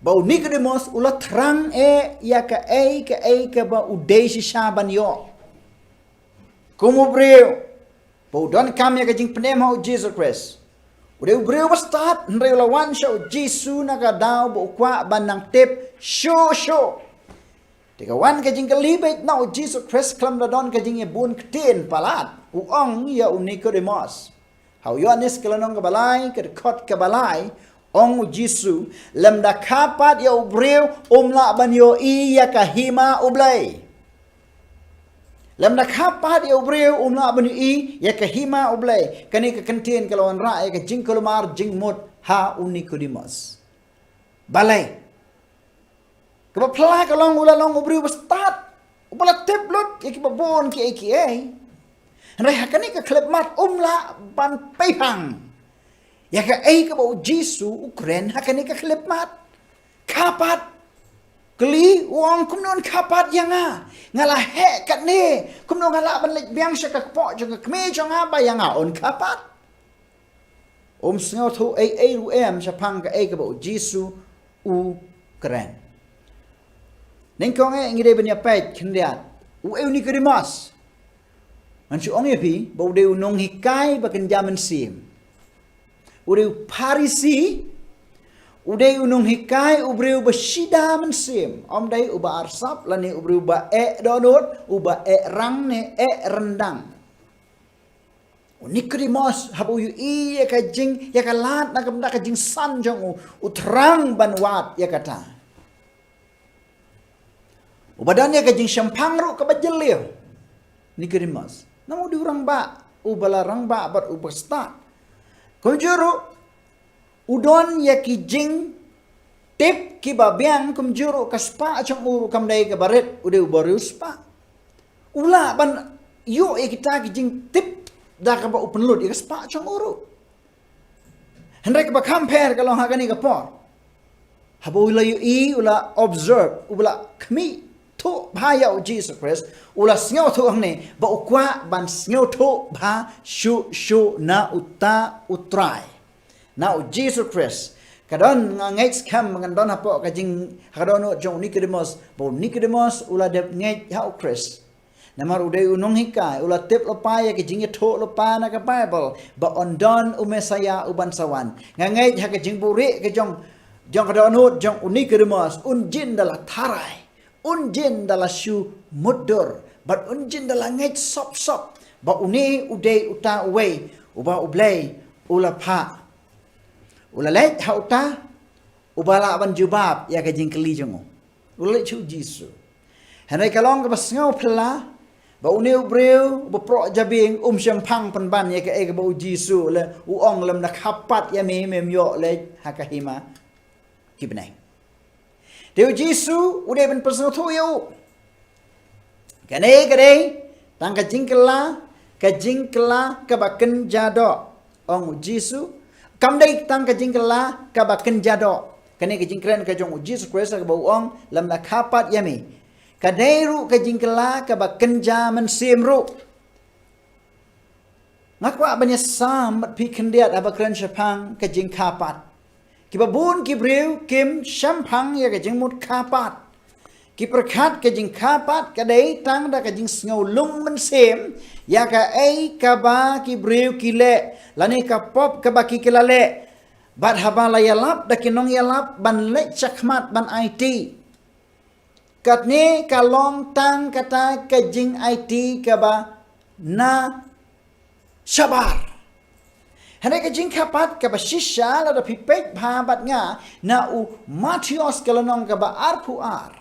ba u Nikodimos u la thrang eh ïa kaei kaei kaba u dei shisha ban ïoh. Kum u briew ba u donkam ïa ka jingpynim ha u Jisu Khrist. U dei u briew ba stad, hynrei u la wan sha u Jisu na ka daw ba u kwah ban nang tip shuh shuh. Te ka wan ka jingkylli beit na u Jisu Khrist khlem da don ka jingïabun ktien palat. U ong ïa u Nikodimos ha u Ïoannis ka lynnong kaba lai, ka dkhot kaba lai, ong u Jisu, lymda kha pat ïa u briew um lah ban ïohi ïa ka hima u Blei. Lymda kha pat ïa u briew um lah ban ïohi ïa ka hima u Blei. Kane ka kyntien ka la wanrah ïa ka jingkulmar jingmut ha u Nikodimos. Balei? Kaba phylla ka long u la long u briew ba stad, uba la tip lut ïa kiba bun kiei kiei. Hynrei ha kane ka khyllipmat um lah ban pyrshang ïa kaei kaba u Jisu u kren ha kane ka khyllipmat. Kha pat. Kylli, u ong, kumno un kha pat ïa nga? Nga la heh katne. Kumno nga lah ban leit biang sha ka kpoh jong ka kmie jong nga ba ïa nga un kha pat? Um sngewthuh ei ei ruh em shaphang kaei kaba u Jisu u kren. Nyngkong eh ngi dei ban ïa peit khyndiat uei u Nikodimos. Ngan shu ong ïa phi ba u dei u nonghikai ba kynja mynsiem. U dei u Pharisi, u dei u nonghikai, u briew ba shida mynsiem. Ym dei uba arsap lane u briew ba eh dohnud, uba eh rang ne eh ryndang. U Nikodimos haba u ïohi ïa ka jing, ïa ka lad na ka bynta ka jingsan jong u, u thrang ban wad ïa kata. Uba don ïa ka jingshemphang ruh kaba jylliew. Nikodimos, namar u dei u rangbah, uba la rangbah bad uba stad. Kumjuh ruh u don ïa ki jingtip kiba biang, kumjuh ruh ka spah jong u ruh kam dei kaba rit, u dei uba riewspah. U lah ban ïoh ïa kita ki jingtip da kaba u pynlut ïa ka spah jong u ruh. Hynrei kaba kham pher ka long ha kane ka por, haba u la ïohi, u la observe, u la khmih thuh bha ïa u Jisu Khrist, u la sngewthuh hangne ba u kwah ban sngewthuh bha shuh shuh na uta u Trai, na u Jisu Khrist. Ka don, nga ngeit skhem ngan don hapoh ka jing, ha ka dohnud jong u Nikodimos, ba u Nikodimos u la dep ngeit ha u Khrist. Namar u dei u nonghikai, u la tip lypa ïa ka jingïathuh lypa na ka Baibl ba un don u Messaïah uban sa wan. Nga ngeit ha ka jingbuhrieh ka jong, jong ka dohnud jong u Nikodimos, un jin da la tharai, un jin da la shu mutdur, bad un jin da la ngeit sop sop ba une u dei uta uwei uba u Blei u la phah. U la leit ha uta uba lah ban jubab ïa ka jingkylli jong u. U la leit sha u Jisu. Hynrei ka long kaba sngew phylla ba une u briew uba proh jabieng um shemphang pynban ïa kaei kaba u Jisu u la, u ong, lymda kha pat ïa me, mem ïoh leit ha ka hima ki bneng. Te u Jisu u dei ban pynsngewthuh ïa u. Kane ka dei tang ka jingkylla, ka jingkylla kaba kynja doh, ong u Jisu. Kam dei tang ka jingkylla kaba kynja doh. Kane ka jingkren ka jong u Jisu Khrist kaba u ong, lymda kha pat ïa me. Ka dei ruh ka jingkylla kaba kynja mynsiem ruh. Nga kwah ban ïa sam bad phi khyndiat haba kren shaphang ka jingkha pat. Kiba bun ki briew kim shemphang ïa ka jingmut kha pat. Ki pyrkhat ka jingkha pat ka dei tang da ka jingsngew lung mynsiem ïa kaei kaba ki briew ki leh lane ka pop kaba ki kylla leh. Bad haba la ïalap da ki nongïalap ban leit shakhmat ban aiti, katne ka long tang kata ka jingaiti kaba na shabar. Hynrei ka jingkha pat kaba shisha lada phi peit bha bad nga na u Mathaios ka lynnong kaba arphew ar,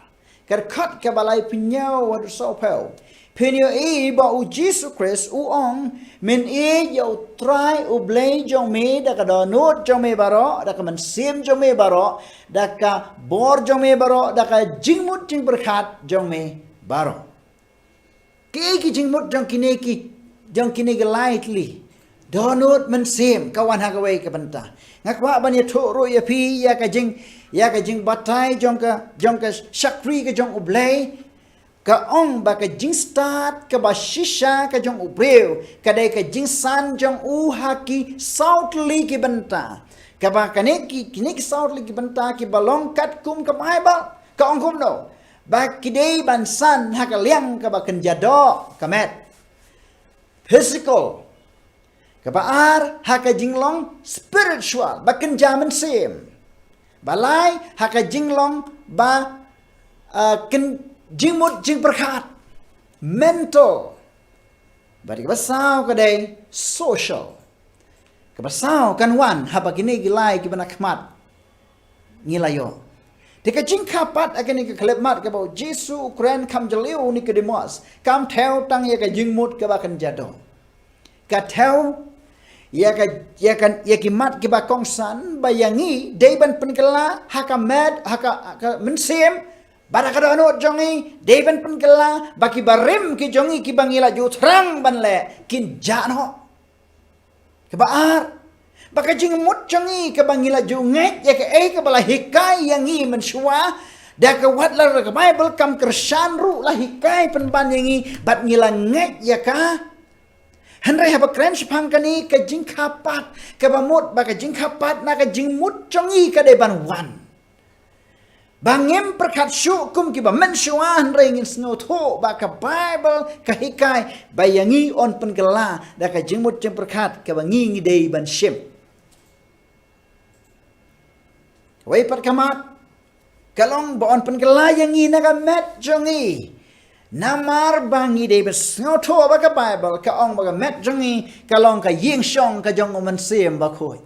ka dkhot kaba laiphew hynñiew haduh sawphew. Phin ïohi ba u Jisu Khrist u ong, men ïeit ïa u Trai u Blei jong me da ka dohnud jong me baroh, da ka mynsiem jong me baroh, da ka bor jong me baroh, da ka jingmut jingpyrkhat jong me baroh. Ki, ki jingmut jong kine ki, jong kine ki lai tylli. Dohnud, mynsiem, ka wan ha kawei ka bynta. Nga kwah ban ïathuh ruh ïa phi ïa ka jing, ïa ka jingbatai jong ka, jong ka shakri ka jong u Blei. Ka ong ba ka jingstad kaba shisha ka jong u briew ka dei ka jingsan jong u ha ki saw tylli ki bynta. Kaba kane ki, kine ki saw tylli ki bynta kiba long katkum ka Baibl. Ka ong kumno? Ba ki dei ban san ha ka liang kaba kynja doh, ka met. Physical. Kaba ar, ha ka jinglong spiritual, ba kynja mynsiem. Ba lai, ha ka jinglong ba, ah, kyn-, jingmut jingpyrkhat, mental. Bad kaba saw ka dei social. Kaba saw kan wan haba kine ki lai kiba na khmat ngi la ïoh. Te ka jingkha pat ha kane ka khyllipmat kaba u Jisu u kren kham jylliew u Nikodimos, kam thew tang ïa ka jingmut kaba kynja doh. Ka thew ïa ka, ïa ka, ïa ki mat kiba kongsan ba ïa ngi dei ban pynkylla ha ka met, ha ka, ha ka mynsiem, bad ha ka dohnud jong ngi dei ban pynkylla ba ki barim ki jong ngi kiba ngi la ju thrang ban leh kin jah noh. Kaba ar, ba ka jingmut jong ngi kaba ngi la ju ngeit ïa kaei kaba la hikai ïa ngi mynshuwa, da ka wat la ka Baibl kam kyrshan ruh la hikai pynban ïa ngi, bad ngi la ngeit ïa ka. Hynrei haba kren shaphang kane ka jingkha pat, kaba mut ba ka jingkha pat na ka jingmut jong ngi ka dei ban wan. Ba ngim pyrkhat shuh kum kiba mynshuwa, hynrei ngin sngewthuh ba ka Baibl ka hikai ba ïa ngi yn pynkylla da ka jingmut jingpyrkhat kaba ngi ngi dei ban shim. Wei pat ka mat, ka long ba yn pynkylla ïa ngi na ka met jong ngi. Namar ba ngi dei ban sngewthuh ba ka Baibl ka ong ba ka met jong ngi ka long ka ïing shong ka jong u Mynsiem Bakhuid.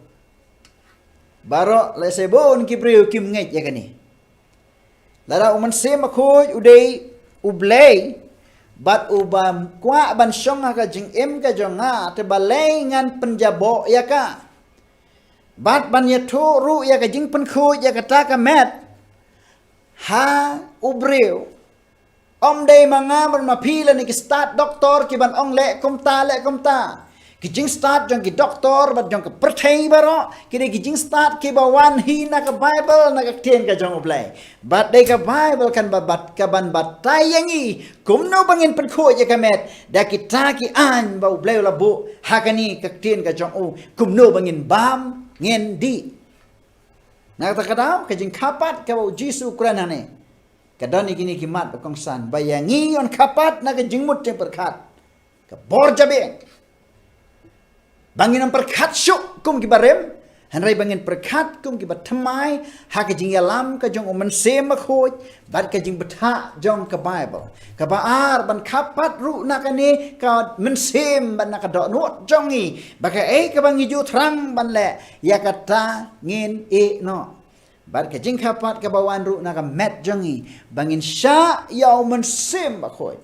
Baroh lehse bun ki briew kim ngeit ïa kane. Lada u Mynsiem Bakhuid u dei u Blei, bad u ba kwah ban shong ha ka jingim ka jong nga, te balei ngan pynjaboh ïa ka? Bad ban ïathuh ruh ïa ka jingpynkhuid ïa kata ka met ha u briew. Ym dei ma nga bad ma phi lane ki stad doktor kiban ong leh kumta, leh kumta. Ki jingstad jong ki doktor bad jong ka pyrthei baroh ki dei ki jingstad kiba wan hi na ka Baibl, na ka ktien ka jong u Blei. Bad dei ka Baibl kan ba bat, kaban batai ïa ngi kumno ba ngin pynkhuid ïa ka met da kita ki aiñ ba u Blei u la buh ha kane ka ktien ka jong u, kumno ba ngin bam, ngin dih. Na kata ka daw, ka jingkha pat kaba u Jisu u kren hangne, ka don ïa kine ki mat ba kongsan ba ïa ngi yn kha pat na ka jingmut jingpyrkhat, ka bor jabieng. Ba ngin ym pyrkhat shuh kum kiba rim, hynrei ba ngin pyrkhat kum kiba thymmai ha ka jingïalam ka jong u Mynsiem Bakhuid bad ka jingbthah jong ka Baibl. Kaba ar, ban kha pat ruh na kane ka mynsiem bad na ka dohnud jong ngi, ba kaei kaba ngi ju thrang ban leh, ïa kata ngin ïeh noh. Bad ka jingkha pat kaba wan ruh na ka met jong ngi, ba ngin shah ïa u Mynsiem Bakhuid.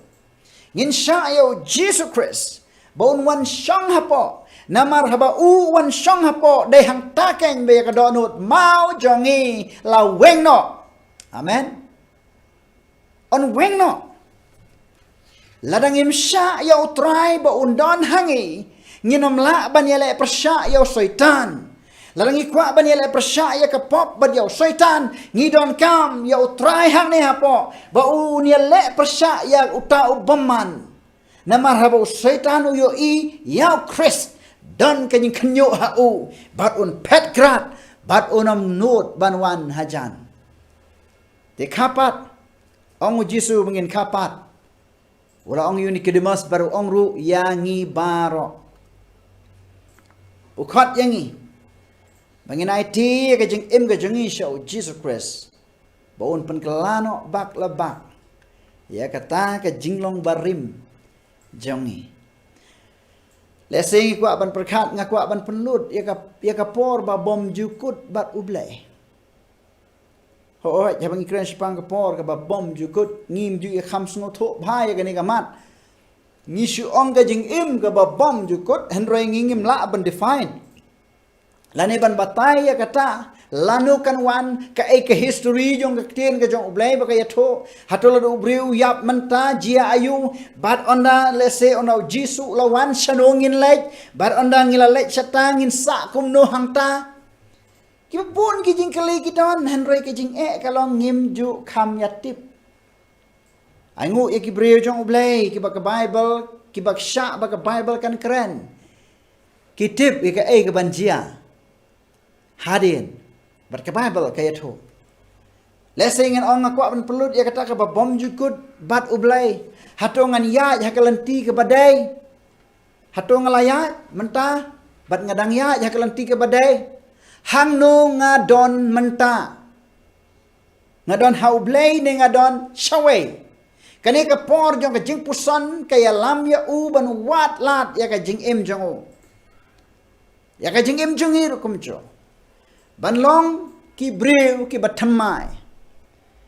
Ngin shah ïa u Jisu Khrist ba un wan shong hapoh. Namar haba u wan shong hapoh, dei hangta keiñ ba ïa ka dohnud maw jong ngi la weng noh. Amen. Yn weng noh. Lada ngim shah ïa u Trai ba un don ha ngi, ngin ym lah ban ïaleh pyrshah ïa u Soitan. Lada ngi kwah ban ïaleh pyrshah ïa ka pop bad ïa u Soitan, ngi donkam ïa U Trai hangne hapoh ba un ïaleh pyrshah ïa uta u bymman. Namar haba u Soitan u ïohi ïa u Khrist, don ka jingkhynñiuh ha u, bad un phet krad, bad un ym nud ban wan hajan. Te kha pat, ong u Jisu ba ngin kha pat. U la ong ïa u Nikodemus bad u ong ruh ïa ngi baroh. U khot ïa ngi ba ngin aiti ïa ka jingim ka jong ngi sha u Jisu Khrist, ba un pynkylla noh bak la bak ïa kata ka jinglong barim jong ngi. Lehse ngi kwah ban pyrkhat, nga kwah ban pynlut ïa ka, ïa ka por ba bym ju kut bad U Blei. Hooid, haba ngi kren shaphang ka por kaba bym ju kut, ngim ju ïa kham sngewthuh bha ïa kane ka mat. Ngi shu ong ka jingim kaba bym ju kut, hynrei ngi ngim lah ban define lane ban batai ïa kata, lano kan wan, kaei ka history jong ka ktien ka jong U Blei ba ka ïathuh. Hato lada u briew u ïap mynta, jia aïu, bad ynda, lehse ynda u Jisu u la wan, shano ngin leit, bad ynda ngi la leit shata, ngin sah kumno hangta. Kiba bun ki jingkylli ki don, hynrei ka jingeh ka long ngim ju kham ïa tip. Ai nguh ïa ki briew jong U Blei, kiba ka Baibl, kiba shah ba ka Baibl kan kren. Ki tip ïa kaei kaban jia hadien, bad ka Baibl ka ïathuh. Lehse ngin ong, nga kwah ban pynlut ïa kata kaba bym ju kut bad U Blei. Hato ngan ïaid ha ka lynti kaba dei? Hato nga la ïaid mynta, bad nga dang ïaid ha ka lynti kaba dei? Hangno nga don mynta? Nga don ha U Blei ne nga don shawei? Kane ka por jong ka jingpuson ka ïalam ïa u ban wad lad ïa ka jingim jong u, ïa ka jingim jong ngi ruh kumjuh, ban long ki briew kiba thymmai.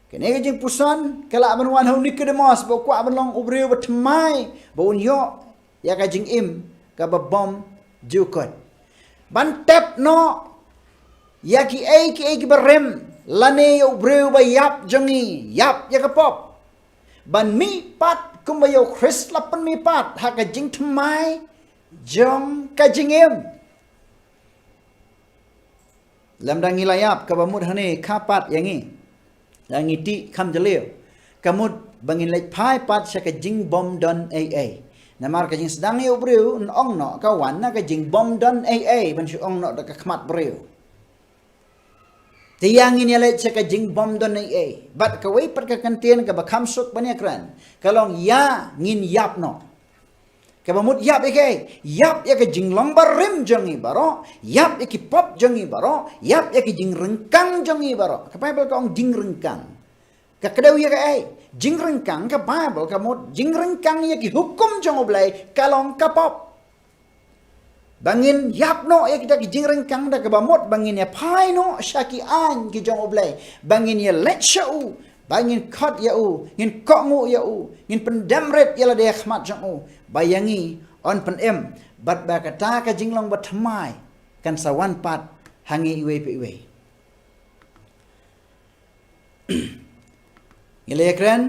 Kane ka jingpuson ka lah ban wan ha u Nikodemus ba u kwah ban long u briew ba thymmai, ba un ïoh ïa ka jingim kaba bym ju kut. Ban tep noh ïa kiei kiei kiba rim, lane ïa u briew ba ïap jong ngi, ïap ïa ka pop, ban mihpat kumba ïa u Khrist la pynmihpat ha ka jingthymmai jong ka jingim. Lymda ngi la ïap, kaba mut hangne kha pat ïa ngi, la ngi tih kham jylliew, ka mut ba ngin leit phai pat sha ka jingbymdon ei ei. Namar ka jingsdang ïa u briew yn ong noh ka wan na ka jingbymdon ei ei, ban shu ong noh da ka khmat briew. Te ïa ngin ïaleit sha ka jingbymdon ei ei. Bad kawei pat ka kyntien kaba kham suk ban ïakren ka long ïa ngin ïap noh. Kaba mut ïap ïa kaei? Ïap ïa ka jinglong barim jong ngi baroh, ïap ïa ki pop jong ngi baroh, ïap ïa ki jingryngkang jong ngi baroh. Ka Baibl ka ong jingryngkang. Ka kdew ïa kaei? Jingryngkang, ka Baibl ka mut jingryngkang ïa ki hukum jong U Blei, ka long ka pop. Ba ngin ïap noh ïa kita ki jingryngkang da kaba mut ba ngin ïa phai noh sha ki aiñ ki jong U Blei, ba ngin ïaleit sha u, ba ngin khot ïa u, ngin kohnguh ïa u, ngin pyndem rit ïa lade ha khmat jong u, ba ïa ngi yn pynim, bad ba kata ka jinglong bathymmai kan sa wan pat ha ngi iwei pa iwei. Ngi la ïakren,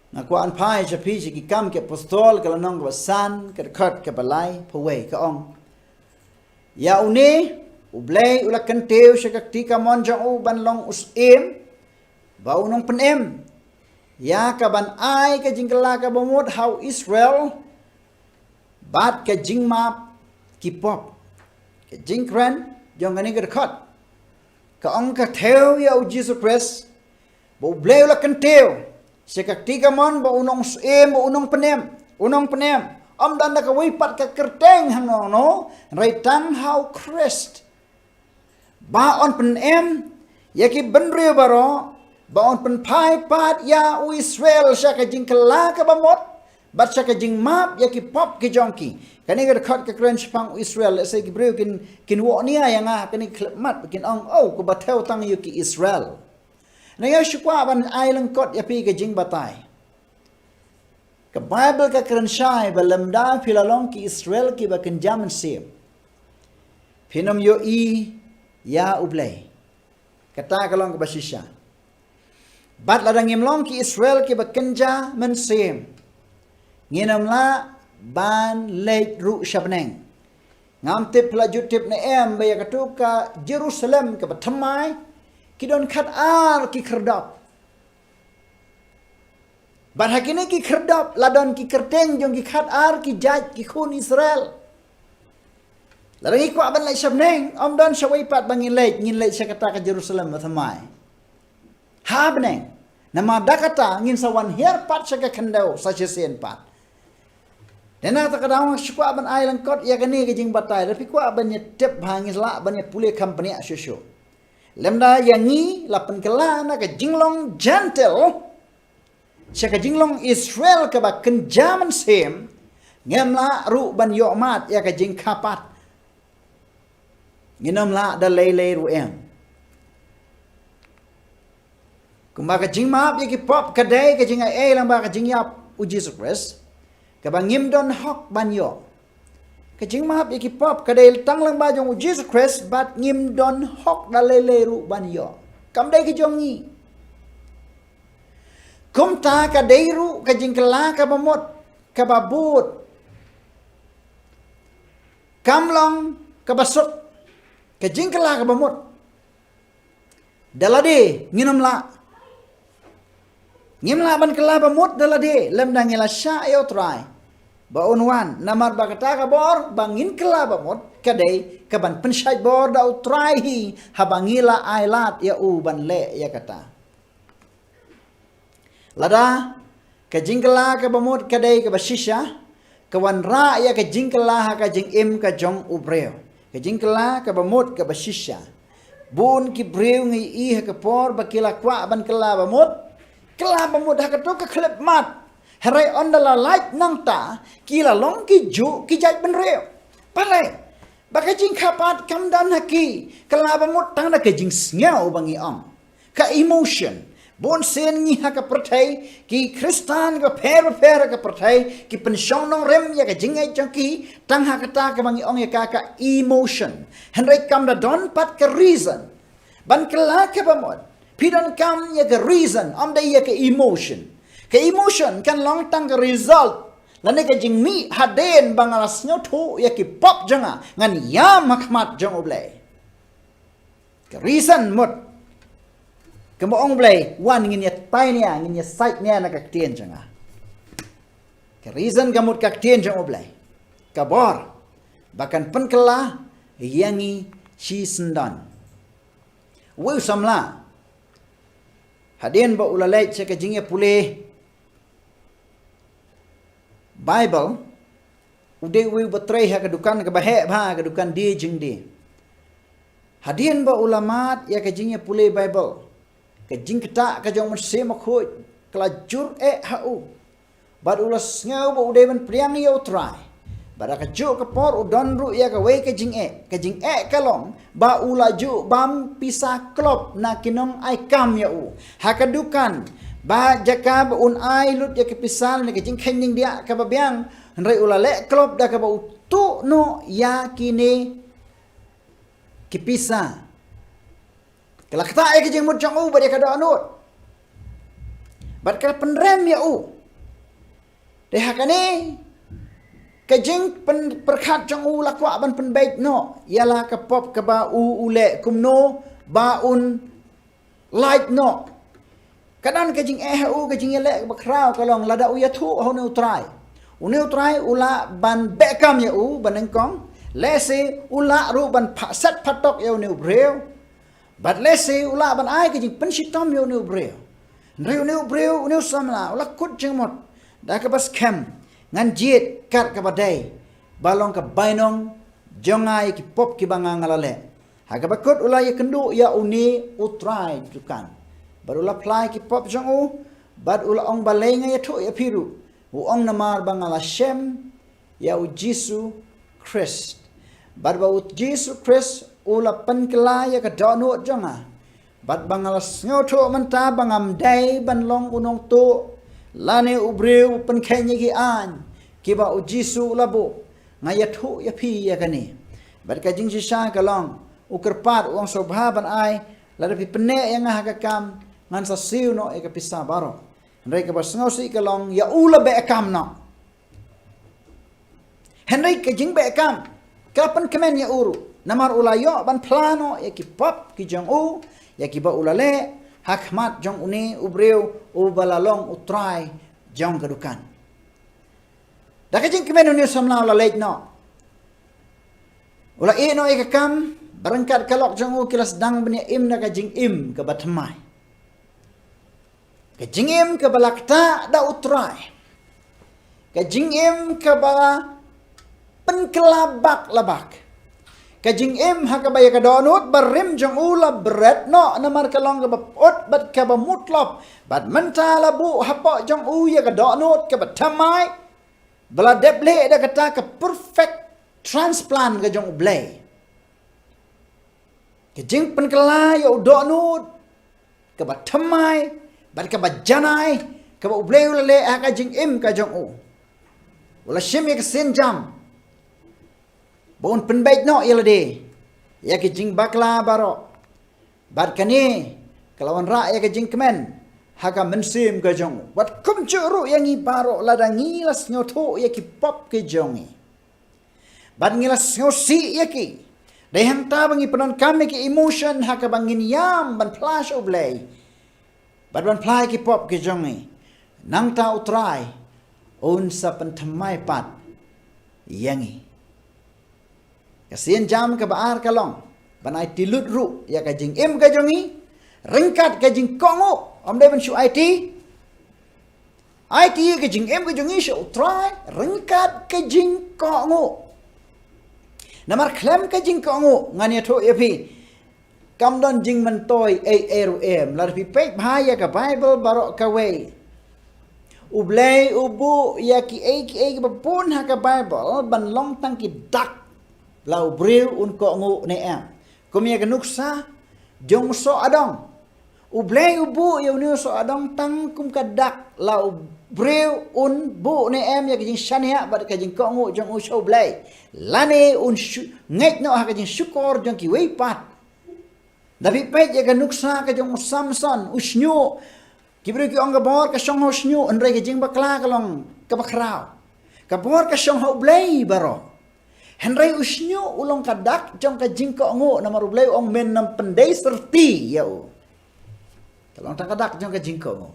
nga kwah ban phai sha phi sha Ki Kam ki Apostol, ka lynnong kaba san, ka dkhot kaba laiphew wei, ka ong: Ïa une U Blei u la kyntiew sha ka kti kamon jong u ban long u syiem, ba u nongpynim ïa kaban ai ka jingkylla kaba mut ha u Israel, bad ka jingmap ki pop. Ka jingkren jong kane ka dkhot ka ong, ka thew ïa u Jisu Khrist ba U Blei u la kyntiew sha ka kti kamon ba u nongsyiem, ba u nongpynim, u nongpynim. Ym don da kawei pat ka kyrteng hangno hangno, hynrei tang ha u Khrist. Ba un pynim ïa ki bynriew baroh, ba un pynphai pat ïa u Israel sha ka jingkylla kaba mut, bad sha ka jingmap ïa ki pop ki jong ki. Kane ka dkhot ka kren shaphang u Israel, lehse ki briew kin, kin wad nia ïa nga ha kane ka khyllipmat, ba kin ong, oh, kaba thew tang ïa ki Israel. Nga ïoh shu kwah ban ai lyngkot ïa phi ka jingbatai. Ka Baibl ka kren shai ba lymda phi la long ki Israel kiba kynja mynsiem, phin ym ïohi ïa U Blei. Kata ka long kaba shisha. Bad lada ngim long ki Israel kiba kynja mynsiem, ngin ym lah ban leit ruh sha bneng. Ngam tip la ju tip ne em ba ïa katu ka Jerusalem kaba thymmai ki don khat ar ki khyrdop. Bad ha kine ki khyrdop la don ki kyrteng jong ki khat ar ki jait ki khun Israel. Lada ngi kwah ban leit sha bneng, ym don sha wei pat ba ngin leit, ngin leit sha kata ka Jerusalem ba thymmai. Ha bneng. Namar da kata ngin sa wan hiar pat sha ka khyndew sa shisien pat. Dei na kata ka daw nga shu kwah ban ai lyngkot ïa kane ka jingbatai, lada phi kwah ban ïa tip bha, ngi lah ban ïa pule kham bniah shuh shuh. Lymda ïa ngi la pynkylla na ka jinglong Gentile sha ka jinglong Israel kaba kynja mynsiem, ngim lah ruh ban ïoh mad ïa ka jingkha pat. Ngin ym lah da lei lei ruh em. Kumba ka jingmap ïa ki pop ka dei ka jingaiei lyngba ka jingïap u Jisu Khrist, kaba ngim don hok ban ïoh. Ka jingmap ïa ki pop ka dei tang lyngba jong u Jisu Khrist bad ngim don hok da lei lei ruh ban ïoh. Kam dei ka jong ngi. Kumta ka dei ruh ka jingkylla kaba mut, kaba bud. Kam long kaba suk, ka jingkylla kaba mut. Da lade ngin ym lah. Ngim lah ban kylla ba mut da lade lymda ngi la shah ïa u Trai ba un wan, namar ba kata ka bor ba ngin kylla ba mut ka dei kaban pynshait bor da u Trai hi haba ngi la ailad ïa u ban leh ïa kata. Lada ka jingkylla kaba mut ka dei kaba shisha, ka wanrah ïa ka jingkylla ha ka jingim ka jong u briew. Ka jingkylla kaba mut kaba shisha. Bun ki briew ngi ïohi ha ka por ba ki la kwah ban kylla ba mut, kylla ba mut ha kato ka khyllipmat. Hynrei ynda la lait nangta ki la long ki juh ki jait bynriew. Balei? Ba ka jingkha pat kam don ha ki, kylla ba mut tang da ka jingsngew ba ngi ong. Ka emotion. Bun sien ngi ha ka pyrthei, ki Khristan bapher bapher ha ka pyrthei ki pynshong nongrim ïa ka jingngeit jong ki tang ha kata kaba ngi ong ïa ka ka emotion. Hynrei kam da don pat ka reason ban kylla kaba mut. Phi donkam ïa ka reason, ym dei ïa ka emotion. Ka emotion kan long tang ka result lane ka jingmih hadien ba nga la sngewthuh ïa ki pop jong nga, ngan ïam ha khmat jong U Blei. Ka reason mut, ka mut ong Blei, wan ngin ïa tai nia, ngin ïa sait nia na ka ktien jong nga. Ka reason ka mut ka ktien jong U Blei. Ka bor ba kan pynkylla ïa ngi shisyndon. Wei u samla, hadien ba u la leit sha ka jingïapule Bible, u dei uwei uba trei ha ka dukan kaba heh bha, ka dukan die jingdie. Hadien ba u la mad ïa ka jingïapule Bible, ka jingktah ka jong u Mynsiem Bakhuid ka la jur eh ha u. Bad u la sngew ba u dei ban pdiang ïa U Trai. Bad ha kajuh ka por u don ruh ïa kawei ka jingeh, ka jingeh ka long ba u la ju bam pisa klop na ki nongai kam ïa u ha ka dukan, ba jaka ba un ai lut ïa ka pisa ne ka jingkheiñ jingdiah kaba biang, hynrei u la leh klop da kaba u tuh noh ïa kine ki pisa. Ka la ktah ïa ka jingmut jong u bad ïa ka dohnud. Bad ka la pynrem ïa u. Te ha kane ka jingpyrkhat jong u la kwah ban pynbeit noh ïa la ka pop kaba u u leh, kumno ba un lait noh. Ka don ka jingeh ha u, ka jingïaleh kaba khraw ka long lada u ïathuh ha une U Trai, une U Trai u lah ban beh kam ïa u ba nyngkong. Lehse u lah ruh ban pha-, set phatok ïa une u briew. Bad lehse u lah ban ai ka jingpynshitom ïa une u briew. Hynrei une u briew, une u samla u la kut jingmut da kaba skhem, ngan jied kat kaba dei, ba long ka bainong jong nga ïa ki pop kiba nga nga la leh. Ha kaba kut u la ïakynduh ïa une U Trai dukan. Bad u la phla ïa ki pop jong u, bad u la ong, balei nga ïathuh ïa phi ruh? U ong, namar ba nga la shem ïa U Jisu Khrist. Bad ba U Jisu Khrist u la pynkylla ïa ka dohnud jong nga. Bad ba nga la sngewthuh mynta ba ngam dei ban long u nongtuh lane u briew u pynkheiñ ïa ki aiñ kiba U Jisu u la buh. Nga ïathuh ïa phi ïa kane. Bad ka jingshisha ka long, u kyrpad, u ong, sngewbha ban ai, lada phi pynneh ïa nga ha ka kam, ngan sa siew noh ïa ka pisa baroh. Hynrei kaba sngewsih ka long, ïa u la beh kam noh. Hynrei ka jingbeh kam Ka pynkmen ïa u ruh, namar u la ïoh ban phla noh ïa ki pop ki jong u, ïa kiba u la leh ha khmat jong une u briew uba la long u trai jong ka dukan. Da ka jingkmen une u samla u la leit noh. U la ïeh noh ïa ka kam, ba ryngkat ka lok jong u ki la sdang ban ïa im da ka jingim kaba thymmai. Ka jingim kaba la ktah da u trai. Ka jingim kaba pynkylla bak la bak. Ka jingim ha kaba ïa ka dohnud barim jong u la bret noh namar ka long kaba pyut bad kaba mutlop. Bad mynta la buh hapoh jong u ïa ka dohnud kaba thymmai. Ba la dep leh da kata ka perfect transplant ka jong U Blei. Ka jingpynkylla ïa u dohnud kaba thymmai bad kaba janai kaba U Blei u la leh ha ka jingim ka jong u. U la shim ïa ka sienjam ba un pynbeit noh ïa lade ïa ka jingbakla baroh. Bad kane ka la wanrah ïa ka jingkmen ha ka mynsiem ka jong u. Bad kumjuh ruh ïa ngi baroh lada ngi la sngewthuh ïa ki pop ki jong ngi. Bad ngi la sngewsih ïa ki. Dei hangta ba ngi pyndonkam ïa ki emotion ha kaba ngin ïam ban phla sha U Blei. Bad ban phla ïa ki pop ki jong ngi. Nangta u Trai un sa pynthymmai pat ïa ngi. Ka sienjam kaba ar ka long ban aiti lut ruh ïa ka jingim ka jong ngi ryngkat ka jingkohnguh, ym dei ban shu aiti. Aiti ka jingim ka jong ngi sha u Trai ryngkat ka jingkohnguh. Namar khlem ka jingkohnguh ngan ïathuh ïa phi, kam don jingmyntoi ei ei ruh em. Lada phi peit bha ïa ka Baibl baroh kawei, U Blei u buh ïa kiei kiei kiba bun ha ka Baibl ban long tang ki dak la u briew un kohnguh ne em. Kum ïa ka nuksa jong u soh adong. U Blei u buh ïa une u soh adong tang kum ka dak la u briew un buh ne em ïa ka jingshaniah bad ka jingkohnguh jong u sha U Blei. Lane un shu-, ngeit noh ha ka jingshukor jong kiwei pat. Da phi peit ïa ka nuksa ka jong u Samson, u shñiuh. Ki briew ki ong ka bor ka shong ha u shñiuh, hynrei ka jingbakla ka long kaba khraw. Ka bor ka shong ha U Blei baroh. Hynrei u shñiuh u long ka dak jong ka jingkohnguh, namar U Blei u ong men nym pyndei syrti ïa u. Ka long tang ka dak jong ka jingkohnguh.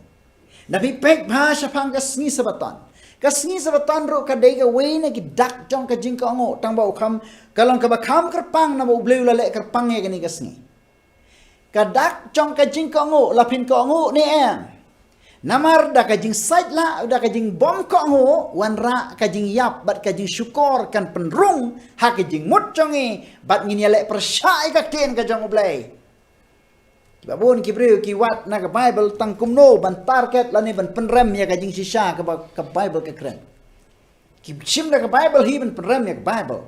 Da phi peit bha shaphang ka sngi Sabaton. Ka sngi Sabaton ruh ka dei kawei na ki dak jong ka jingkohnguh, tang ba u kham, ka long kaba kham kyrpang, namar U Blei u la leh kyrpang ïa kane ka sngi. Ka dak jong ka jingkohnguh, la phin kohnguh ne em. Namar da ka jingsait lah, da ka jingbym kohnguh, wanrah ka jingïap bad ka jingshukor kan pynrung ha ka jingmut jong ngi, bad ngin ïaleh pyrshah ïa ka ktien ka jong U Blei. Kiba bun ki briew ki wad na ka Baibl tang kumno ban target lane ban pynrem ïa ka jingshisha kaba ka Baibl ka kren. Ki shim da ka Baibl hi ban pynrem ïa ka Baibl.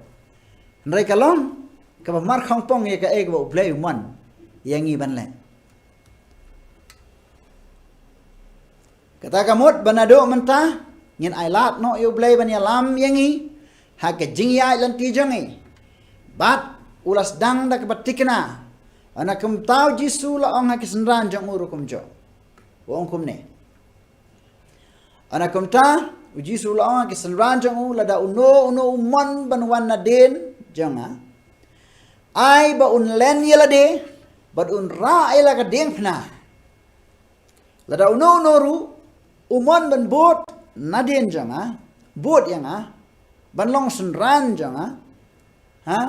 Hynrei ka long kaba markhongpong ïa kaei kaba U Blei u mon ïa ngi ban leh. Kata ka mut ba naduh mynta ngin ailad noh ïa U Blei ban ïalam ïa ngi ha ka jingïaid lynti jong ngi. Bad u la sdang da kaba thikna. Ynda kumta U Jisu u la ong ha ki synran jong u ruh kumjuh. U ong kumne. Ynda kumta U Jisu u la ong ha ki synran jong u, lada uno uno u mon ban wan nadien jong nga, ai ba un len ïa lade bad un rah ïa la ka diengphna. Lada uno uno ruh u mon ban bud nadien jong nga, bud ïa nga, ban long synran jong nga, ha,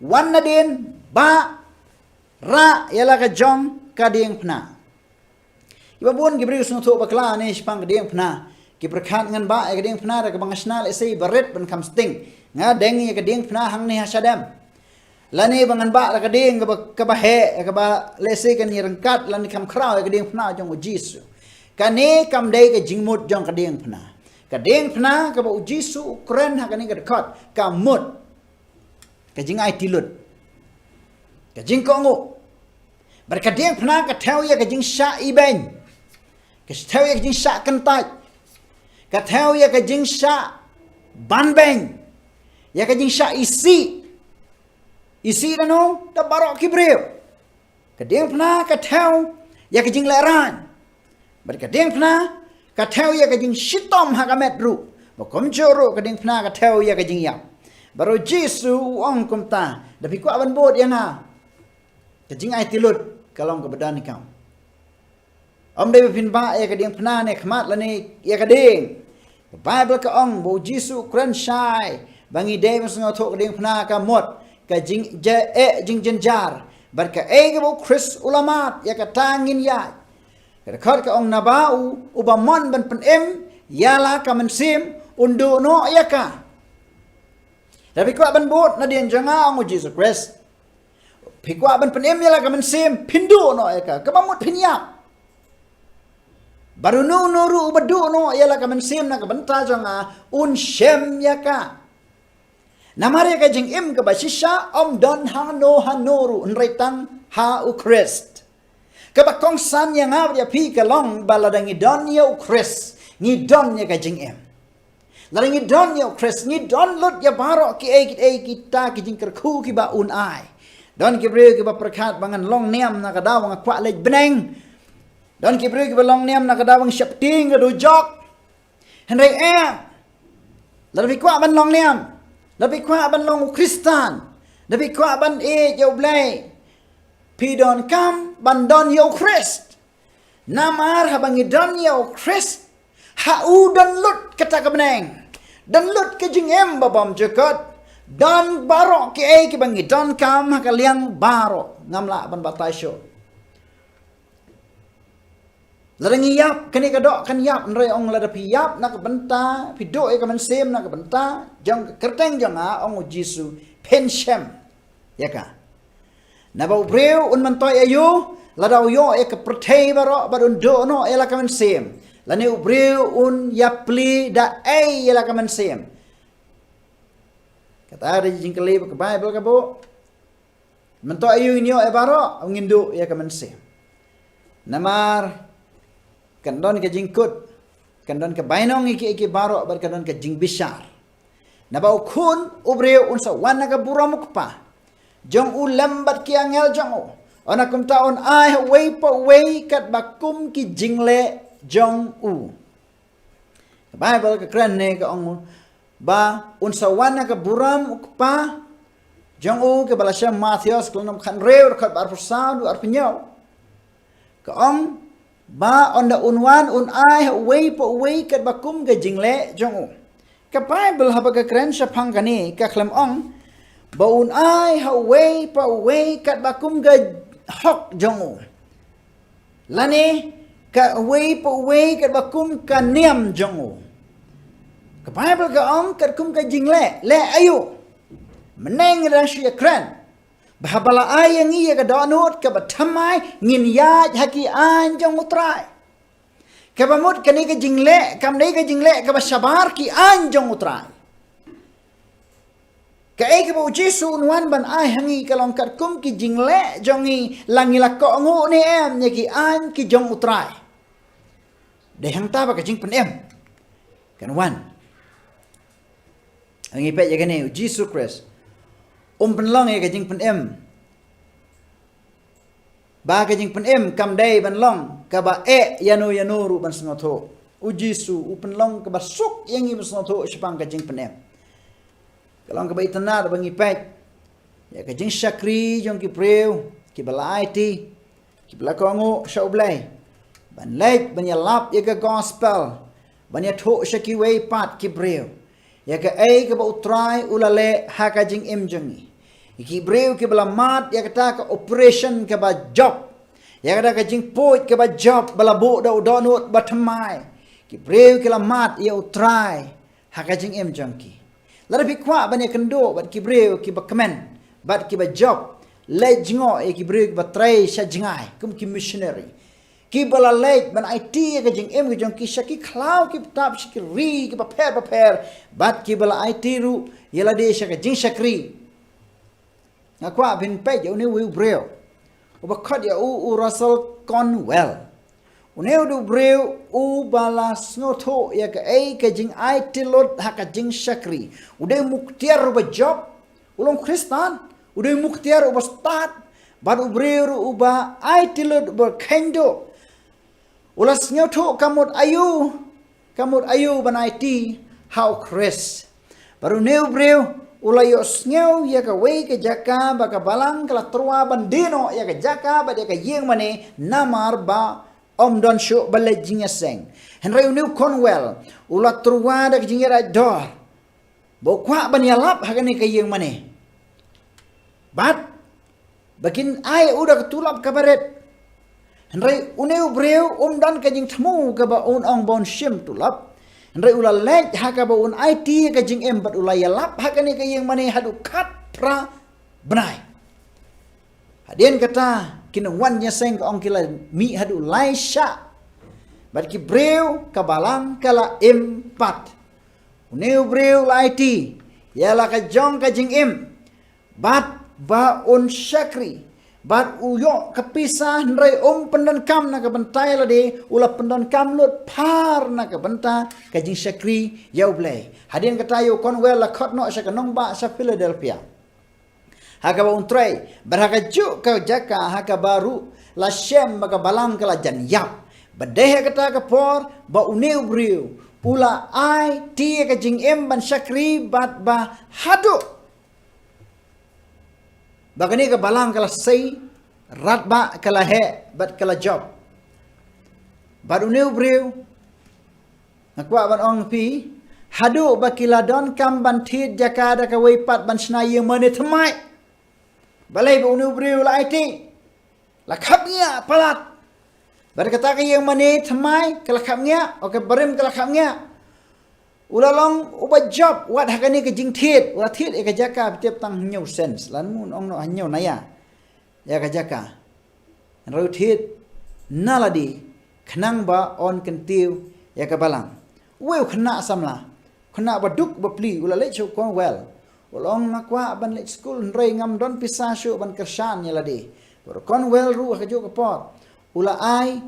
wan nadien, ba rah ïa la ka jong ka diengphna. Kiba bun ki briew sngewthuh bakla ne shaphang ka diengphna. Ki pyrkhat ngan bah ïa ka diengphna da kaba nga shna lehse ba rit ban kham sting. Nga deng ïa ka diengphna hangne ha shadem. Lane ba ngan bah da ka dieng kaba, kaba heh, kaba lehse kan ïaryngkat lane kham khraw ïa ka diengphna jong U Jisu. Kane kam dei ka jingmut jong ka diengphna. Ka diengphna kaba U Jisu u kren ha kane ka dkhot ka mut ka jingaiti lut, ka jingkohnguh. Bad ka diengphna ka thew ïa ka jingshah ibeiñ, ka thew ïa ka jingshah kyntait, ka thew ïa ka jingshah banbeiñ, ïa ka jingshah isih. Isih da no, da baroh ki briew. Ka diengphna ka thew ïa ka jinglehrain. Bad ka diengphna ka thew ïa ka jingshitom ha ka met ruh. Ba kumjuh ruh ka diengphna ka thew ïa ka jingïap. Bad u Jisu u ong kumta, da phi kwah ban bud ïa nga, ka jingaiti lut ka long kaba donkam. Ym dei ba phin bah ïa ka diengphna na khmat lane ïa ka dieng. Ka Baibl ka ong ba u Jisu u kren shai ba ngi dei ban sngewthuh ka diengphna ka mut ka jing, eh, jingjynjar bad kaei kaba u Khrist u la mad ïa kata ngin ïaid. Ka dkhot ka ong naba u, uba mon ban pynim ïa la ka mynsiem, un duh noh ïa ka. Da phi kwah ban bud nadien jong nga, ong u Jisu Khrist, phi kwah ban pynim ïa la ka mynsiem, phin duh noh ïa ka, kaba mut phin ïap. Bad uno uno ruh uba duh noh ïa la ka mynsiem na ka bynta jong nga, un shem ïa ka. Namar ïa ka jingim kaba shisha ym don hano hano ruh, hynrei tang ha u Khrist. Kaba kongsan ïa nga bad ïa phi ka long ba lada ngi don ïa u Khrist, ngi don ïa ka jingim. Lada ngi don ïa u Khrist, ngi don lut ïa baroh kiei kiei kita ki jingkyrkhu kiba un ai. Don ki briew kiba pyrkhat ba ngan long niam na ka daw ba nga kwah leit bneng. Don ki briew kiba long niam na ka daw ba nga sheptieng ka dujok. Hynrei eh, lada phi kwah ban long niam, lada phi kwah ban long u Khristan, lada phi kwah ban ïeit ïa u Blei, phi donkam ban don ïa u Khrist. Namar haba ngi don ïa u Khrist, ha u don lut kata ka bneng, don lut ka jingim ba bym jukut, don baroh kiei kiba ngi donkam ha ka liang baroh. Ngam lah ban batai shuh. Lada ngi ïap, kane ka doh kan ïap, hynrei ong lada phi ïap na ka bynta, phi duh ïa ka mynsiem na ka bynta jong ka kyrteng jong nga, ong u Jisu, phin shem ïa ka. Naba u briew un myntoi aïu lada u ïoh ïa ka pyrthei baroh bad un duh noh ïa la ka mynsiem? Lane u briew un ïapli da ei ïa la ka mynsiem? Kata ka dei ka jingkylli ba ka Baibl ka buh. Myntoi aïu ngin ïoh ïa baroh, ngin duh ïa ka mynsiem? Namar kan don ka jingkut, kan don ka bainong ïa kiei kiei baroh bad kan don ka jingbishar. Naba u Khun u briew un sa wan na ka burom u Kpa jong u lem bad ki angel jong u. Ynda kumta un ai ha uwei pa uwei katba kum ki jingleh jong u. Ka Baibl ka kren ne ka ong ba un sa wan na ka burom u Kpa jong u, kaba la shem Mathaios ka lynnong khathynriew, dkhot ba arphew saw haduh arphew hynñiew. Ka ong ba ynda un wan un ai ha uwei pa uwei katba kum ka jingleh jong u. Ka Baibl haba ka kren shaphang kane ka khlem ong ba un ai ha uwei pa uwei katba kum ka hok jong u, lane ka uwei pa uwei katba kum ka niam jong u. Ka Baibl ka ong katkum ka jingleh. Leh aïu? Mynne ngi dang shu ïakren ba haba la ai ïa ngi ïa ka dohnud kaba thymmai, ngin ïaid ha ki aiñ jong u Trai. Kaba mut kane ka jingleh kam dei ka jingleh kaba shabar ki aiñ jong u Trai. Kaei kaba u Jisu un wan ban ai ha ngi ka long katkum ki jingleh jong ngi, la ngi la kohnguh ne em ïa ki aiñ ki jong u Trai. Dei hangta ba ka jingpynim kan wan. Ngi peit ïa kane, u Jisu Khrist um pynlong ïa ka jingpynim. Ba ka jingpynim kam dei ban long kaba eh ïano ïano ruh ban sngewthuh. U Jisu u pynlong kaba suk ïa ngi ban sngewthuh shaphang ka jingpynim. Ka long kaba itynnad ba ngi peit ïa ka jingshakri jong ki briew kiba la aiti, kiba la kohnguh sha u Blei ban leit ban ïalap ïa ka gospel, ban ïathuh sha kiwei pat ki briew ïa kaei kaba u Trai u la leh ha ka jingim jong ngi. Ïa ki briew kiba la mad ïa kata ka operation kaba jop, ïa kata ka jingpud kaba jop ba la buh da u dohnud ba thymmai. Ki briew ki la mad ïa u Trai ha ka jingim jong ki. Lada phi kwah ban ïakynduh bad ki briew kiba kmen bad kiba jop, leit jngoh ïa ki briew kiba trei sha jngai kum ki missionary, kiba la leit ban aiti ïa ka jingim ka jong ki sha ki khlaw ki btap, sha ki ri kiba pher bapher, bad kiba la aiti ruh ïa lade sha ka jingshakri. Nga kwah phin peit ïa une u briew uba khot ïa u u Russell Conwell. Une u dei u briew uba la sngewthuh ïa kaei ka jingaiti lut ha ka jingshakri. U dei u muktiar uba jop, u long Khristan. U dei u muktiar uba stad, bad u briew ruh uba aiti lut, uba kheiñduh. U la sngewthuh ka mut aïu, ka mut aïu ban aiti ha u Khrist. Bad une u briew u la ïohsngew ïa kawei ka jaka ba ka balang ka la tyrwa ban die noh ïa ka jaka bad ïa ka ïing mane namar ba ym don shuh ba leit jingïaseng. Hynrei une u Cornwell u la tyrwa da ka jingïaid dor ba u kwah ban ïalap ha kane ka ïing mane. Bad ba kin ai u da ka tulop kaba rit. Hynrei une u briew um don ka jingthmu kaba un ong ba un shim tulop. Hynrei u la leit ha kaba un aiti ka jingim bad u la ïalap ha kane ka ïing mane haduh khatphra bnai. Hadien kata ki nongwan ïaseng ka ong ki la mih haduh lai shah. Bad ki briew ka balang ka la im pat. Une u briew la aiti ïa la ka jong ka jingim. Bad ba un shakri bad u ïoh ka pisa hynrei um pyndonkam na ka bynta ïa lade, u la pyndonkam lut phar na ka bynta ka jingshakri ïa U Blei. Hadien kata ïa u Cornwell la khot noh sha ka nongbah sha Philadelphia. Ha kaba un trei bad ha kajuh ka jaka ha kaba ruh la shem ba ka balang ka la jan ïap. Bad dei ha kata ka por ba une u briew u la aiti ka jingim ban shakri bad ba haduh ba kane ka balang ka la sei radbah ka la heh bad ka la jop. Bad une u briew nga kwah ban ong phi, haduh ba ki la donkam ban thied jaka da kawei pat ban shna ïing mane thymmai. Balei? Ba une u briew la aiti, la khapngiah palat. Bad kata ka ïing mane thymmai ka la khapngiah, o ka barim ka la khapngiah. U la long uba jop wat ha kane ka jingthied, u la thied ïa ka jaka ba tip tang hynñiew cents, lane un ong noh hynñiew naya ïa ka jaka. Hynrei u thied na lade khnang ba un kyntiew ïa ka balang. Uwei u khynnah samla, khynnah ba duk ba pli, u la leit sha u Cornwell. U la ong, nga kwah ban leit skul hynrei ngam don pisa shuh ban kyrshan ïa lade. Bad u Cornwell ruh ha kajuh ka por u la ai,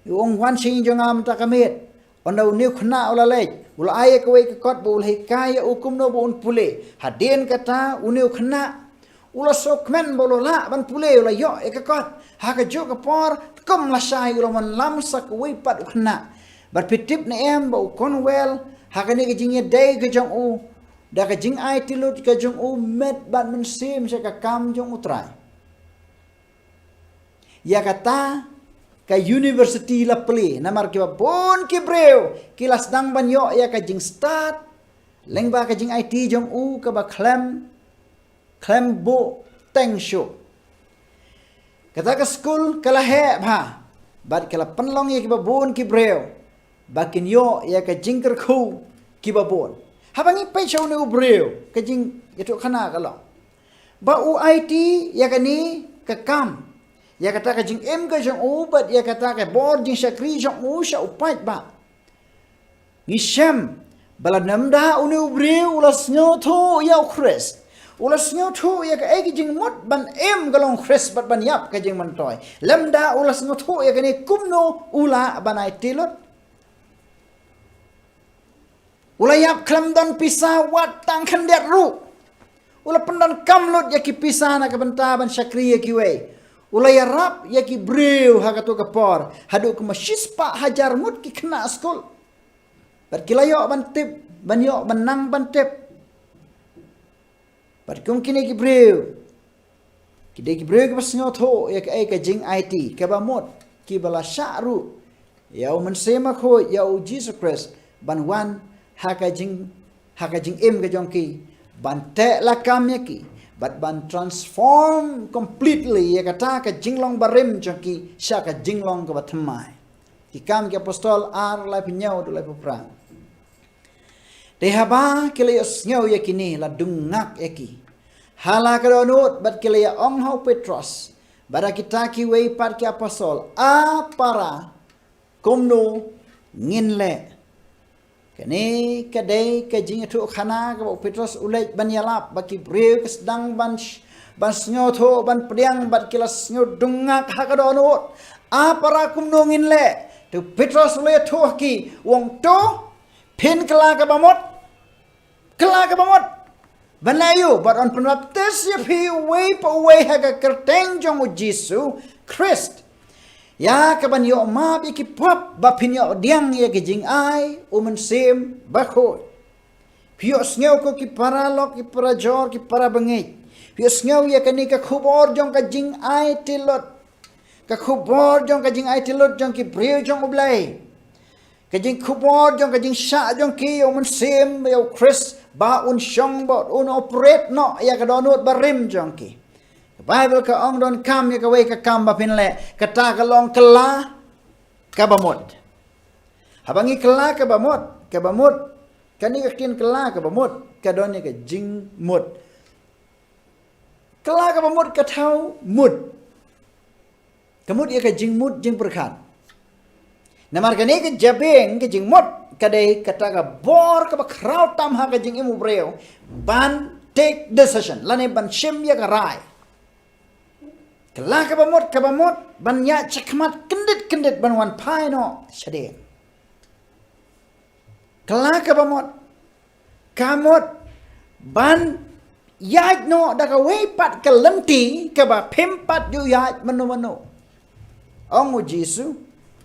u ong, wan sha ïing jong nga mynta ka miet. Ynda une u khynnah u la leit, u la ai ïa kawei ka kot ba u la hikai ïa u kumno ba un pule. Hadien kata une u khynnah u la sngewkmen ba u la lah ban pule, u la ïoh ïa ka kot. Ha kajuh ka por kum lashai u la wanlam sa kawei pat u khynnah. Bad phi tip ne em ba u Cornwell ha kane ka jingïadei ka jong u, da ka jingaiti lut ka jong u met bad mynsiem sha ka kam jong U Trai. Ïa kata ka university la plie namar kiba bun ki briew ki la sdang ban ïoh ïa ka jingstad lyngba ka jingaiti jong u kaba khlem, khlem buh teng shuh. Kata ka skul ka la heh bha bad ka la pynlong ïa kiba bun ki briew ba kin ïoh ïa ka jingkyrkhu kiba bun. Haba ngi peit sha une u briew ka jingïathuhkhana ka long ba u aiti ïa kane ka kam, ïa kata ka jingim ka jong u bad ïa kata ka bor jingshakri jong u sha u paidbah. Ngi shem ba lada ym da une u briew u la sngewthuh ïa U Khrist, u la sngewthuh ïa kaei ka jingmut ban im ka long Khrist bad ban ïap ka jingmyntoi, lymda u la sngewthuh ïa kane kumno u lah ban aiti lut. U la ïap khlem don pisa wat tang khyndiat ruh. U la pyndonkam lut ïa ki pisa na ka bynta ban shakri ïa kiwei. U la ïarap ïa ki briew ha kato ka por haduh kumba shispah hajar ngut ki khynnah skul. Bad ki la ïoh ban tip, ban ïoh ban nang ban tip. Bad kum kine ki briew, ki dei ki briew kiba sngewthuh ïa kaei ka jingaiti kaba mut, kiba la shah ruh ïa U Mynsiem Bakhuid, ïa U Jisu Khrist ban wan ha ka jing, ha ka jingim ka jong ki, ban teh lakam ïa ki bad ban transform completely ïa kata ka jinglong barim jong ki sha ka jinglong kaba thymmai. Ki Kam ki Apostol ar, laiphew hynñiew haduh laiphew phra. Te haba ki la ïohsngew ïa kine, la dung ngak ïa ki ha la ka dohnud bad ki la ïa ong ha u Petros bad ha kita kiwei pat ki apostol, a para, kumno ngin leh? Kane ka dei ka jingïathuhkhana kaba u Petros u leit ban ïalap ba ki briew ki sdang ban sh-, ban sngewthuh, ban pdiang bad ki la sngew dung ngak ha ka dohnud. A para, kumno ngin leh? Te u Petros u la ïathuh ha ki, u ong, to, phin kylla kaba mut, kylla kaba mut ban leh aïu? Bad yn pynbaptis ïa phi uwei pa uwei ha ka kyrteng jong U Jisu Khrist ïa kaban ïoh map ïa ki pop, ba phin ïoh pdiang ïa ka jingai U Mynsiem Bakhuid. Phi ïohsngew ko ki paralok, ki parajor, ki parabangeit. Phi ïohsngew ïa kane ka khubor jong ka jingai tylli lut. Ka khubor jong ka jingai tylli lut jong ki briew jong U Blei. Ka jingkhubor jong ka jingshah jong ki ïa U Mynsiem, ïa U Khrist, ba un shong, ba un operate noh ïa ka dohnud barim jong ki. Ka Baibl ka ong donkam ïa kawei ka kam ba phin leh, kata ka long kylla kaba mut. Haba ngi kylla kaba mut, kaba mut, kane ka ktien kylla kaba mut, ka don ïa ka jingmut. Kylla kaba mut ka thaw mut. Ka mut ïa ka jingmut jingpyrkhat. Namar kane ka jabieng ka jingmut ka dei kata ka bor kaba khraw tam ha ka jingim u briew ban take decision lane ban shim ïa ka rai. Kylla kaba mut, kaba mut ban ïaid shakhmat kyndit kyndit ban wan phai noh shadien. Kylla kaba mut, ka mut ban ïaid noh da kawei pat ka lynti kaba phim pat ju ïaid mano mano. Ong U Jisu,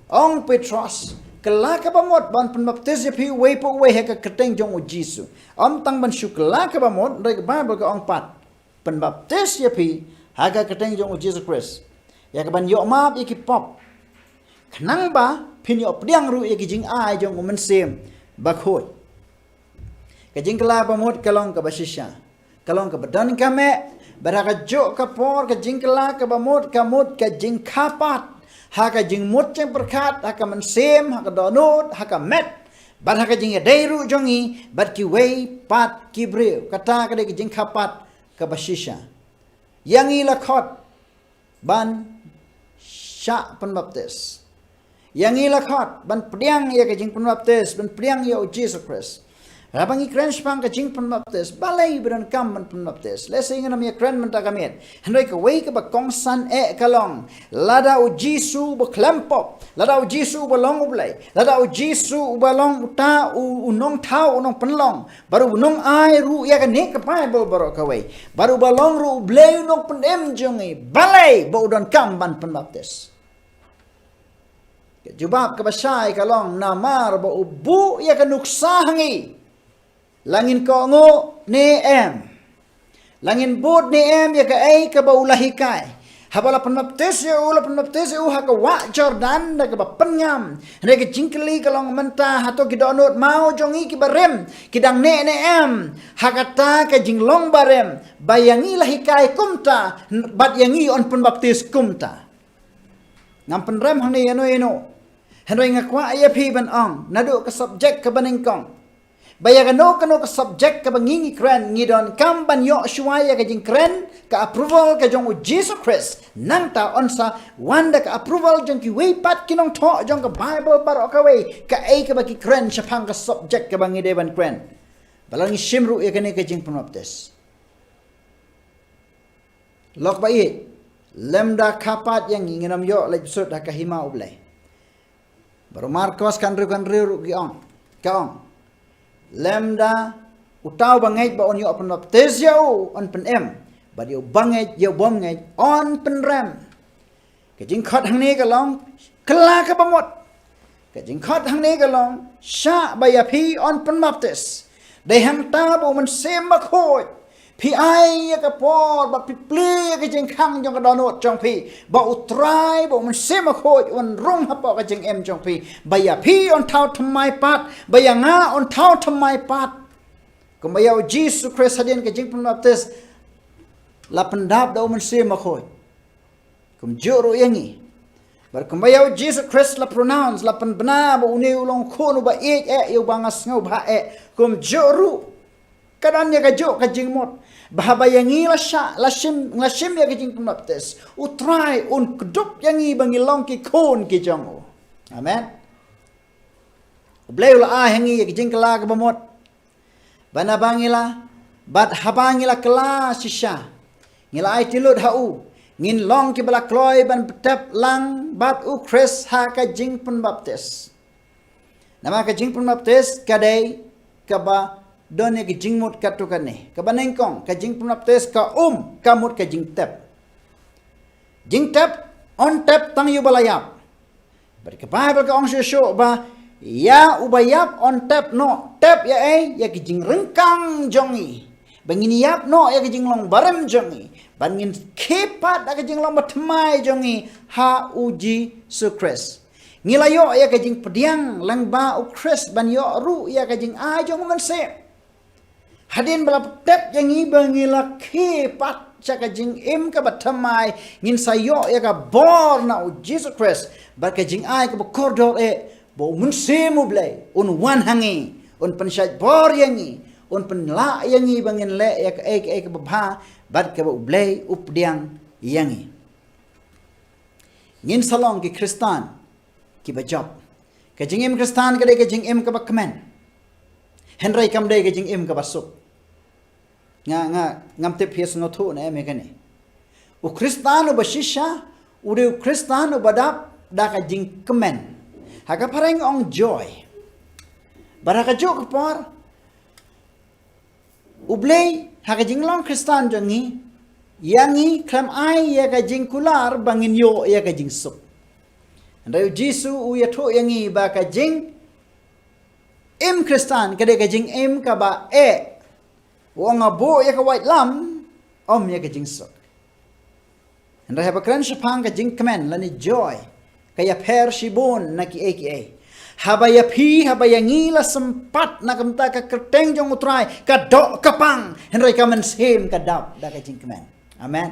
ong Petros, kylla kaba mut ban pynbaptis ïa phi uwei pa uwei ha ka kyrteng jong U Jisu. Ym tang ban shu kylla kaba mut, hynrei ka Baibl ka ong pat, pynbaptis ïa phi ha ka kyrteng jong U Jisu Khrist ïa ka ban ïoh map ïa ki pop, khnang ba phin ïoh pdiang ruh ïa ki jingai jong U Mynsiem Bakhuid. Ka jingkylla ba mut ka long kaba shisha, ka long kaba donkam eh. Bad ha kajuh ka por ka jingkylla kaba mut ka mut ka jingkha pat ha ka jingmut jingpyrkhat, ha ka mynsiem, ha ka dohnud, ha ka met, bad ha ka jingïadei ruh jong ngi bad kiwei pat ki briew. Kata ka dei ka jingkha pat kaba shisha. Ïa ngi la khot ban shah pynbaptis. Ïa ngi la khot ban pdiang ïa ka jingpynbaptis, ban pdiang ïa U Jisu Khrist. Haba ngi kren shaphang ka jingpynbaptis, balei ba donkam ban pynbaptis? Lehse ngin ym ïakren mynta ka miet, hynrei kawei kaba kongsan eh ka long, lada U Jisu uba khlem pop, lada U Jisu uba long U Blei, lada U Jisu uba long uta u, u nongthaw, u nongpynlong, bad uba nongai ruh ïa kane ka Baibl baroh kawei, bad uba long ruh U Blei u nongpynim jong ngi, balei ba u donkam ban pynbaptis? Ka jubab kaba shai ka long, namar ba u buh ïa ka nuksa ha ngi, la ngin kohnguh ne em, la ngin bud ne em ïa kaei kaba u la hikai. Haba la pynbaptis ïa u, la pynbaptis ïa u ha ka wah Jordan da kaba pynngam. Hynrei ka jingkylli ka long mynta, hato ki dohnud maw jong ngi kiba rim ki dang neh ne em ha kata ka jinglong barim ba ïa ngi la hikai kumta, bad ïa ngi yn pynbaptis kumta? Ngam pynrem hangne ïano ïano, hynrei nga kwah ïa phi ban ong naduh ka subject kaba nyngkong, ba ïa kano kano ka subject kaba ngi ngi kren, ngi donkam ban ïoh shuwa ïa ka jingkren, ka approval ka jong U Jisu Khrist. Nangta yn sa wan da ka approval jong kiwei pat ki nongthoh jong ka Baibl baroh kawei, kaei kaba ki kren shaphang ka subject kaba ngi dei ban kren. Ba la ngi shim ruh ïa kane ka jingpynbaptis. Lok ba ïeit, lymda kha pat ïa ngi, ngin ym ïoh leit bsut ha ka hima U Blei. Baroh Markos khathynriew khathynriew ruh ki ong, ka ong, lymda uta uba ngeit ba un ïoh pynbaptis ïa u yn pynim, bad ïa uba ngeit, ïa u bym ngeit yn pynrem. Ka jingkhot hangne ka long, kylla kaba mut. Ka jingkhot hangne ka long, shah ba ïa phi yn pynbaptis. Dei hangta ba U Mynsiem Bakhuid, phi ai ïa ka por, ba phi plie ïa ka jingkhang jong ka dohnud jong phi, ba U Trai, ba U Mynsiem Bakhuid un rung hapoh ka jingim jong phi, ba ïa phi yn thaw thymmai pat, ba ïa nga yn thaw thymmai pat. Kumba ïa U Jisu Khrist hadien ka jingpynbaptis la pyndap da U Mynsiem Bakhuid, kumjuh ruh ïa ngi. Bad kumba ïa U Jisu Khrist la pronounce, la pynbna ba une u long Khun uba ïeit eh, ïa uba nga sngewbha eh, kumjuh ruh ka don ïa kajuh ka jingmut, ba haba ïa ngi la shah, la shim, la shim ïa ka jingpynbaptis, U Trai un kdup ïa ngi ba ngi long ki khun ki jong u. Amen. U Blei u la ai ha ngi ïa ka jingkylla kaba mut, ba naba ngi la, bad haba ngi la kylla shisha, ngi la aiti lut ha u, ngin long kiba la kloi ban tep lang bad U Khrist ha ka jingpynbaptis. Namar ka jingpynbaptis ka dei kaba don ïa ka jingmut katto katne. Kaba nyngkong, ka jingpynbaptis ka um, ka mut ka jingtep. Jingtep, yn tep tang ïa uba la ïap. Bad ka Baibl ka ong shuh shuh ba Ïa uba ïap un tep noh, tep ïa ei, ïa ka jingryngkang jong ngi. Ba ngin ïap noh ïa ka jinglong barim jong ngi. Ba ngin khie pat da ka jinglong bathymmai jong ngi ha u Jisu Khrist. Ngi la ïoh ïa ka jingpdiang lyngba u Khrist ban ïoh ruh ïa ka jingai jong u Mynsiem. Hadien ba la tep ïa ngi ba ngi la khie pat sha ka jingim kaba thymmai, ngin sa ïoh ïa ka bor na u Jisu Khrist. Bad ka jingai kaba kordor eh, ba u Mynsiem u Blei un wan ha ngi, un pynshait bor ïa ngi, un pynlah ïa ngi ba ngin leh ïa kaei kaei kaba bha, bad kaba u Blei u pdiang ïa ngi. Ngin sa long ki Khristan kiba jop. Ka jingim Khristan ka dei ka jingim kaba kmen. Hynrei kam dei ka jingim kaba suk. Nga, nga, ngam tip phi sngewthuh ne em ïa kane. U Khristan uba shisha u dei u Khristan uba dap da ka jingkmen. Ha ka phareng ong joy. Bad ha kajuh ka por, u Blei, ha ka jinglong Khristan jong ngi, ïa ngi khlem ai ïa ka jingkular ba ngin ïoh ïa ka jingsuk. Hynrei u Jisu u ïathuh ïa ngi ba ka jingim Khristan ka dei ka jingim kaba eh. U ong, nga buh ïa ka waitlam, ym ïa ka jingsuk. Hynrei haba kren shaphang ka jingkmen lane joy, ka ïapher shibun na kiei kiei. Haba ïa phi, haba ïa ngi la sympat na ka bynta ka kyrteng jong u Trai, ka doh ka pang, hynrei ka mynsiem ka dap da ka jingkmen. Amen.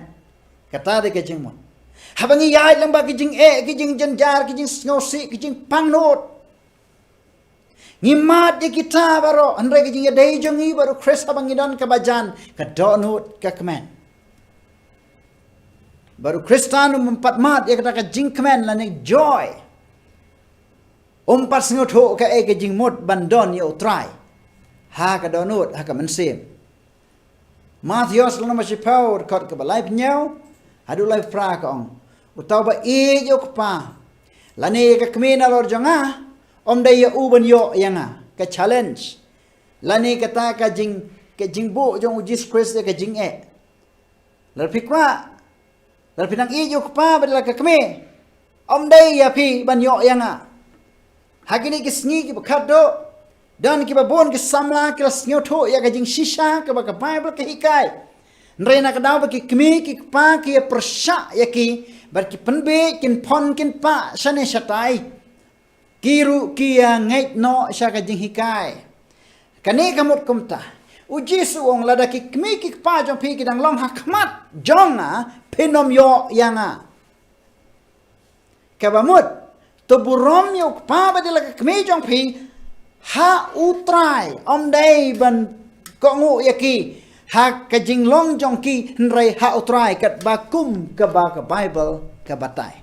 Kata dei ka jingmut. Haba ngi ïaid lyngba ki jingeh, ki jingjynjar, ki jingsngewsih, ki jingpangnud, ngi mad ïa kita baroh, hynrei ka jingïadei jong ngi bad u Khrist haba ngi don kaba jan, ka dohnud ka kmen. Bad u Khristan um pat mad ïa kata ka jingkmen lane joy. Um pat sngewthuh kaei ka jingmut ban don ïa u Trai ha ka dohnud, ha ka mynsiem. Mathaios lynnong ba shiphew, dkhot kaba laiphew hynñiew haduh laiphew phra ka ong, uta uba ïeit ïa u kpa lane ïa ka kmie nalor jong nga, ym dei ïa u ban ïoh ïa nga. Ka challenge lane kata ka jing, ka jingbuh jong u Jisu Khrist ïa ka jingeh. Lada phi kwah, lada phi nang ïeit ïa u kpa bad ïa la ka kmie, ym dei ïa phi ban ïoh ïa nga. Ha kine ki sngi kiba khatduh, don kiba bun ki samla ki la sngewthuh ïa ka jingshisha kaba ka Baibl ka hikai. Hynrei na ka daw ba ki kmie ki kpa ki ïa pyrshah ïa ki, bad ki pynbieit, kin phon kin pah shane shatai, ki ruh ki ïa ngeit noh sha ka jinghikai. Kane ka mut kumta, u Jisu u ong, lada ki kmie ki kpa jong phi ki dang long ha khmat jong nga, phin ym ïoh ïa nga. Kaba mut, to burom ïa u kpa bad ïa la ka kmie jong phi ha u Trai, ym dei ban kohnguh ïa ki ha ka jinglong jong ki, hynrei ha u Trai, katba kum kaba ka Baibl ka batai.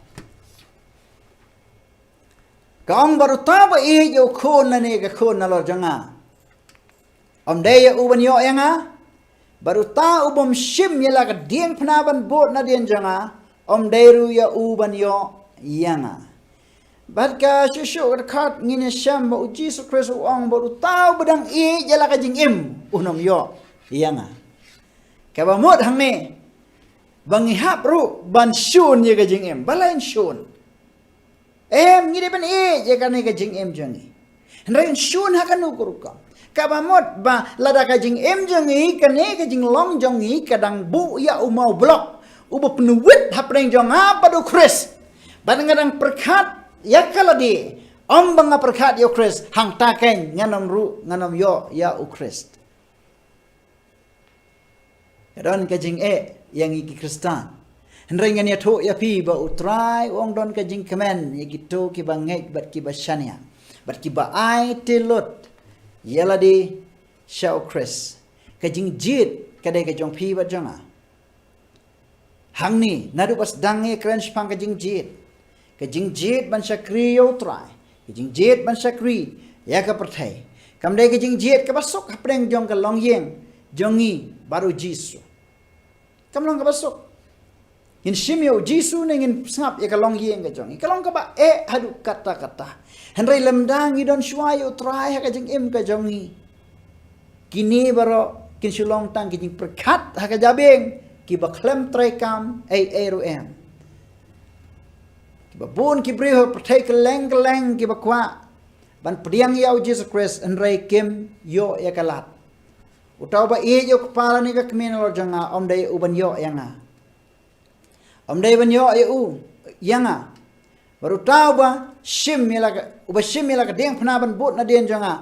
Ka ong, bad uta uba ïeit ïa u khun lane ka khun nalor jong nga, ym dei ïa u ban ïoh ïa nga. Bad uta u bym shim ïa la ka diengphna ban bud nadien jong nga, ym dei ruh ïa u ban ïoh ïa nga. Bad ka shuh shuh ka dkhot ngin ïa shem ba u Jisu Khrist u ong, bad uta uba dang ïeit ïa la ka jingim, un ym ïoh ïa nga. Kaba mut hangne, ba ngi hap ruh ban shun ïa ka jingim, balei yn shun? Em, ngi dei ban ïeit ïa kane ka jingim jong ngi. Hynrei yn shun ha kano ka rukom? Kaba mut ba lada ka jingim jong ngi, kane ka jinglong jong ngi, ka dang buh ïa u mawblok uba pynwit hapdeng jong nga bad u Khrist. Bad nga dang pyrkhat ïa ka lade, ym ba nga pyrkhat ïa u Khrist, hangta keiñ ngan ym ruh, ngan ym ïoh ïa u Khrist. Ka don ka jingeh ïa ngi ki Khristan. Hynrei ngan ïathuh ïa phi ba u Trai u ong don ka jingkmen ïa kito kiba ngeit bad kiba shaniah, bad kiba aiti lut ïa lade sha u Khrist. Ka jingjied ka dei ka jong phi bad jong nga. Hangne, naduh ba sdang ngi kren shaphang ka jingjied. Ka jingjied ban shakri ïa u Trai. Ka jingjied ban shakri ïa ka pyrthei. Kam dei ka jingjied kaba suk hapdeng jong ka longïing jong ngi bad u Jisu. Kam long kaba suk. Ngin shim ïa u Jisu ne ngin sngap ïa ka longïing ka jong ngi. Ka long kaba eh haduh katta katta. Hynrei lymda ngi don shuwa ïa u Trai ha ka jingim ka jong ngi, kine baroh kin shu long tang ki jingpyrkhat ha ka jabieng, kiba khlem treikam ei ei ruh em. Kiba bun ki briew ha pyrthei kylleng kylleng kiba kwah ban pdiang ïa u Jisu Khrist, hynrei kim ïoh ïa ka lad. Uta uba ïeit ïa u kpa lane ka kmie nalor jong nga, ym dei u ban ïoh ïa nga. Ym dei ban ïoh ïa u, ïa nga. Bad uta uba shim ïa la ka, uba shim ïa la ka diengphna ban bud nadien jong nga,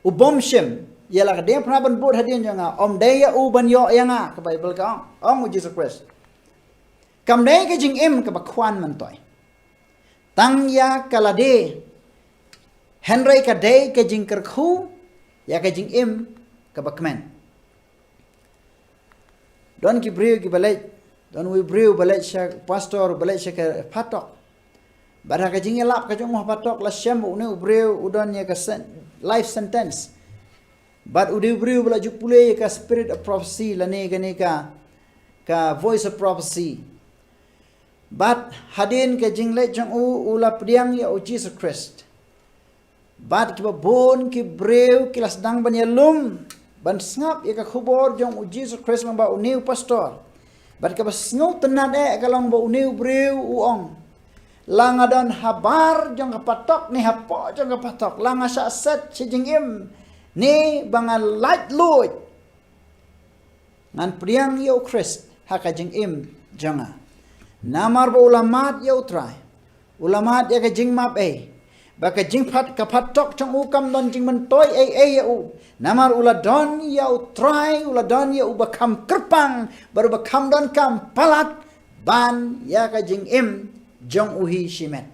u bym shim ïa la ka diengphna ban bud hadien jong nga, ym dei ïa u ban ïoh ïa nga, ka Baibl ka ong, ong u Jisu Khrist. Kam dei ka jingim kaba khwan myntoi, tang ïa ka lade, hynrei ka dei ka jingkyrkhu ïa ka jingim kaba kmen. Don ki briew kiba leit, don uwei u briew ba leit sha pastor, ba leit sha ka phatok. Bad ha ka jingïalap ka jong u ha phatok la shem ba une u briew u don ïa ka sen-, life sentence. Bad u dei u briew ba la ju pule ïa ka spirit of prophecy lane kane ka, ka voice of prophecy. Bad hadien ka jingleit jong u, u la pdiang ïa u Jisu Khrist. Bad kiba bun ki briew ki la sdang ban ïalum, ban sngap ïa ka khubor jong u Jisu Khrist lyngba une u pastor. Bad kaba sngewtynnad eh ka long ba une u briew u ong, la nga don habar jong ka phatok ne hapoh jong ka phatok, la nga shah set sha jingim ne ba nga laitluid, ngan pdiang ïa u Khrist ha ka jingim jong nga. Namar ba u la mad ïa u Trai, u la mad ïa ka jingmap ei, ba ka jingphat, ka phatok jong u kam don jingmyntoi ei ei ïa u. Namar u la don ïa u Trai, u la don ïa uba kham kyrpang bad uba kham donkam palat ban ïa ka jingim jong u hi shimet.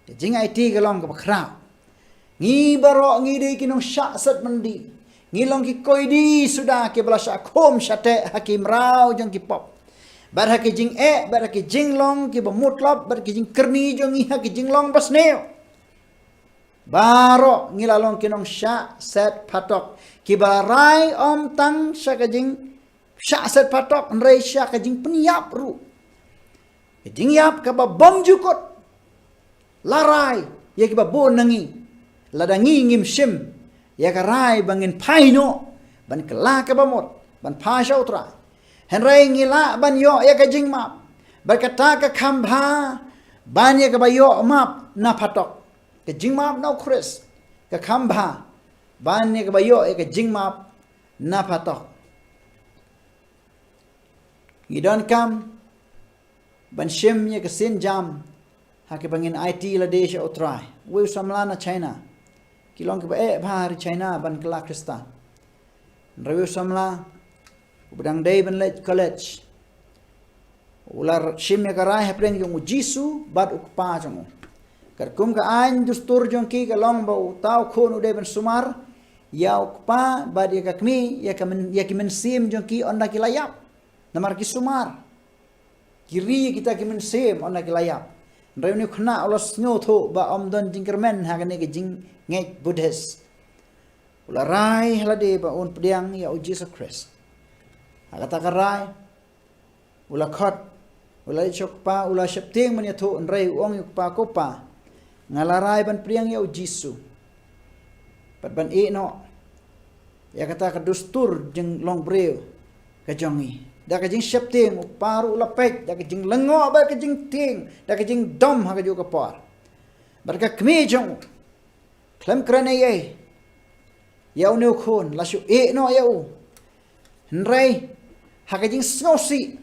Ka jingaiti ka long kaba khraw. Ngi baroh ngi dei ki nongshah set byndi. Ngi long ki koidi suda kiba la shah khum shah teh ha ki mraw jong ki pop, bad ha ki jingeh, bad ha ki jinglong kiba mutlop, bad ki jingkyrni jong ngi ha ki jinglong basniew. Baroh ngi la long ki nongshah set phatok, kiba rai ym tang sha ka jingshah set phatok, hynrei sha ka jingpynïap ruh. Ka jingïap kaba bym ju kut la rai ïa kiba bun na ngi. Lada ngi ngim shim ïa ka rai ba ngin phai noh ban kylla kaba mut, ban phai sha u Trai, hynrei ngi lah ban ïoh ïa ka jingmap. Bad kata ka kham bha ban ïa kaba ïoh map na phatok. Ka jingmap na u Khrist ka kham bha ban ïa kaba ïoh ïa ka jingmap na phatok. Ngi donkam ban shim ïa ka sienjam ha kaba ngin aiti lade sha u Trai. Uwei u samla na China, ki long kiba eh bha ha ri China ban kylla Khristan. Hynrei uwei u samla uba dang dei ban leit college, u la shim ïa ka rai hapdeng jong u Jisu bad u Kpa jong u. Katkum ka aiñ dustur jong ki ka long ba uta u khun u dei ban sumar ïa u kpa bad ïa ka kmie, ïa ka myn-, ïa ki mynsiem jong ki ynda ki la ïap. Namar ki sumar, ki ri ïa kita ki mynsiem ynda ki la ïap. Hynrei une u khynnah u la sngewthuh ba ym don jingkyrmen ha kane ka jingngeit Buddhist. U la rai ha lade ba un pdiang ïa u Jisu Khrist. Ha kata ka rai u la khot, u la leit sha u kpa, u la sheptieng ban ïathuh, hynrei u ong ïa u kpa, ko pa, nga la rai ban pdiang ïa u Jisu bad ban ïehnoh ïa kata ka dustur jinglong briew ka jong ngi. Da ka jingsheptieng u kpa ruh u la peit, da ka jinglyngngoh bad ka jingtieng, da ka jingdom ha kajuh ka por. Bad ka kmie jong u khlem kren ei ei ïa une u khun, la shu ïehnoh ïa u. Hynrei ha ka jingsngewsih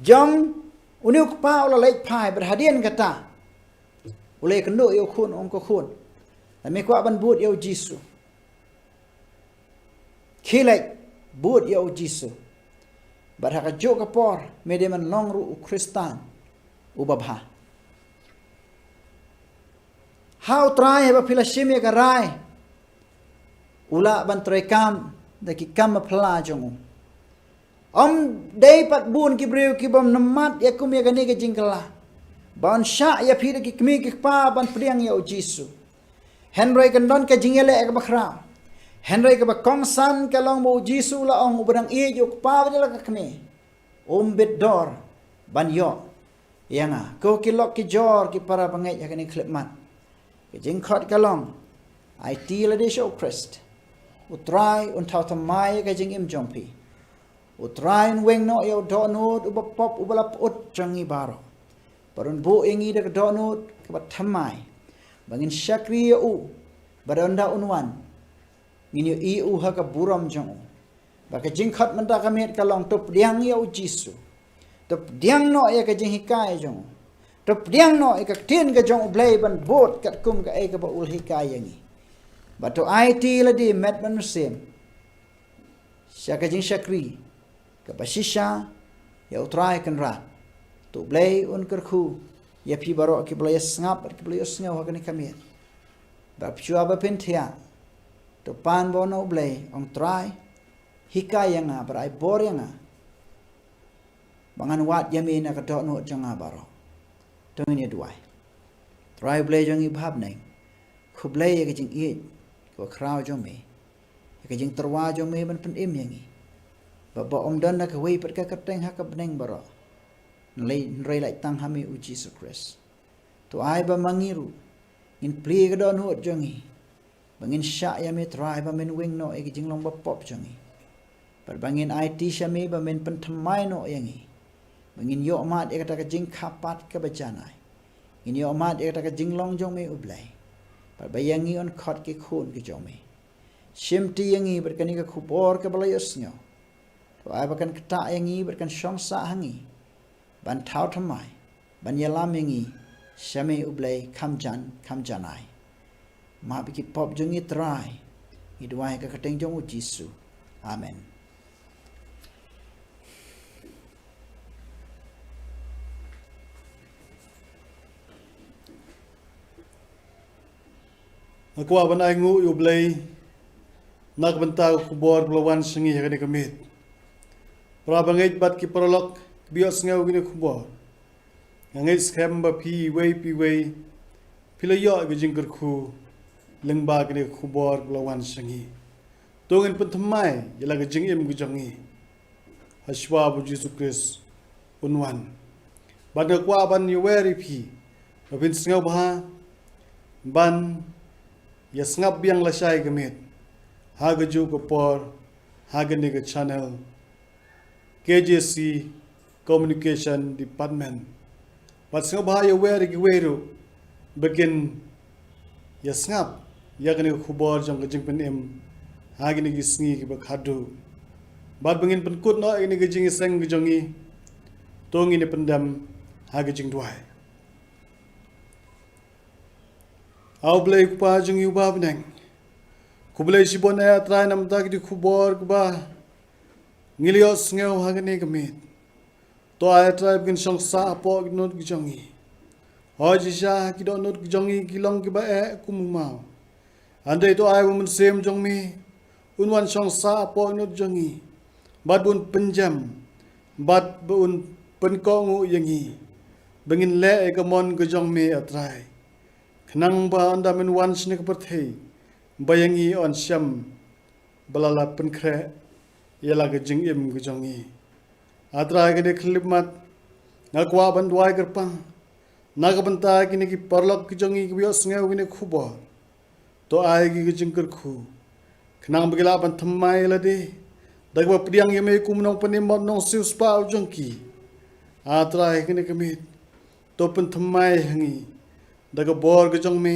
jong une u kpa u la leit phai, bad hadien kata u la ïakynduh ïa u khun, u ong, ko khun, lada me kwah ban bud ïa u Jisu, khie leit bud ïa u Jisu. Bad ha kajuh ka por me dei ban long ruh u Khristan uba bha. Ha u Trai haba phi la shim ïa ka rai, u lah ban treikam da ki kam ba phylla jong u. Ym dei pat bun ki briew ki bym namat ïa kum ïa kane ka jingkylla, ba un shah ïa phi da ki kmie ki kpa ban pdiang ïa u Jisu. Hynrei kan don ka jingïaleh kaba khraw. Hynrei kaba kongsan ka long ba u Jisu u la ong, uba dang ïeit ïa u kpa bad ïa la ka kmie, um bit dor ban ïoh ïa nga. Ko ki lok ki jor, ki para bangeit ha kane ka khyllipmat, ka jingkhot ka long, aiti lade sha u Khrist. U Trai un thaw thymmai ïa ka jingim jong phi. U Trai un weng noh ïa u dohnud uba pop uba la pyut jong ngi baroh, bad un buh ïa ngi da ka dohnud kaba thymmai. ba ngin shakri ïa u, ba don da un wan ngin ïohi ïa u ha ka burom jong u. Ba ka jingkhot mynta ka miet ka long, to pdiang ïa u Jisu, to pdiang noh ïa ka jinghikai jong u, to pdiang noh ïa ka ktien ka jong U Blei ban bud katkum kaei kaba u la hikai ïa ngi. Ba to aiti lade met bad mynsiem sha ka jingshakri kaba shisha ïa U Trai Kynrad. To U Blei un kyrkhu ïa phi baroh kiba la ïasngap bad kiba la ïohsngew ha kane ka miet. Ba shuwa ba phin thiah, to pan bor na U Blei, ong, Trai, hikai ïa nga bad ai bor ïa nga ba ngan wad ïa me na ka dohnud jong nga baroh. To ngin ïa duwai. Trai U Blei jong ngi ba ha bneng, khublei ïa ka jingïeit kaba khraw jong me, ïa ka jingtyrwa jong me ban pynim ïa ngi, ba ba ym don na kawei pat ka kyrteng ha ka bneng baroh, hynrei, hynrei lait tang ha me, U Jisu Khrist. To ai ba ma ngi ruh ngin plie ka dohnud jong ngi, ba ngin shah ïa me, Trai, ba men weng noh ïa ka jinglong bapop jong ngi, bad ba ngin aiti sha me ba men pynthymmai noh ïa ngi, ba ngin ïohmad ïa kata ka jingkha pat kaba janai, ngin ïohmad ïa kata ka jinglong jong me, U Blei, bad ba ïa ngi yn khot ki khun ki jong me. Shimti ïa ngi bad kane ka khubor kaba la ïohsngew. To ai ba kan ktah ïa ngi bad kan shong sah ha ngi ban thaw thymmai, ban ïalam ïa ngi sha me, U Blei, kham jan kham janai. Map ïa ki pop jong ngi, Trai, ngi duwai ha ka kyrteng jong U Jisu. Amen. Nga kwah ban ai nguh ïa U Blei na ka bynta ka khubor ba la wan sha ngi ha kane ka miet. Para bangeit bad ki paralok kiba ïohsngew kane ka khubor, nga ngeit skhem ba phi iwei pa iwei phi la ïoh ïa ka jingkyrkhu lyngba kane ka khubor ba la wan sha ngi. To ngin pynthymmai ïa la ka jingim ka jong ngi ha shuwa ba U Jisu Khrist un wan. Bad nga kwah ban ïawer ïa phi ba phin sngewbha ban ïa sngap biang lashai ka miet ha kajuh ka por ha kane ka channel K J C Communication Department. Bad sngewbha ïawer ïa kiwei ruh ba kin ïa sngap ïa kane ka khubor jong ka jingpynim ha kine ki sngi kiba khatduh. Bad ba ngin pynkut noh ïa kane ka jingïaseng ka jong ngi, to ngin ïa pyndem ha ka jingduwai. A U Blei Kpa jong ngi uba ha bneng, khublei shibun eh A Trai namar kata ka khubor kaba ngi la ïohsngew ha kane ka miet. To ai A Trai ba kin shong sah hapoh ki dohnud ki jong ngi. Hooid shisha ki dohnud ki jong ngi ki long kiba eh kum u maw. Hynrei to ai ba u Mynsiem jong me un wan shong sah hapoh ki dohnud jong ngi, bad ba un pynjem, bad ba un pynkohnguh ïa ngi ba ngin leh ïa ka mon ka jong me A Trai, khnang ba ynda men wan shane ka pyrthei ba ïa ngi yn shem ba la la pynkhreh ïa la ka jingim ka jong ngi. A Trai, kane ka khyllipmat nga kwah ban duwai kyrpang na ka bynta kine ki paralok ki jong ngi kiba ïohsngew kane ka khubor. To ai ki ka jingkyrkhu khnang ba ki lah ban thymmai ïa lade da kaba pdiang ïa me kum u nongpynim bad u nongsiewspah u jong ki. A Trai, kane ka miet to pynthymmai ha ngi da ka bor ka jong me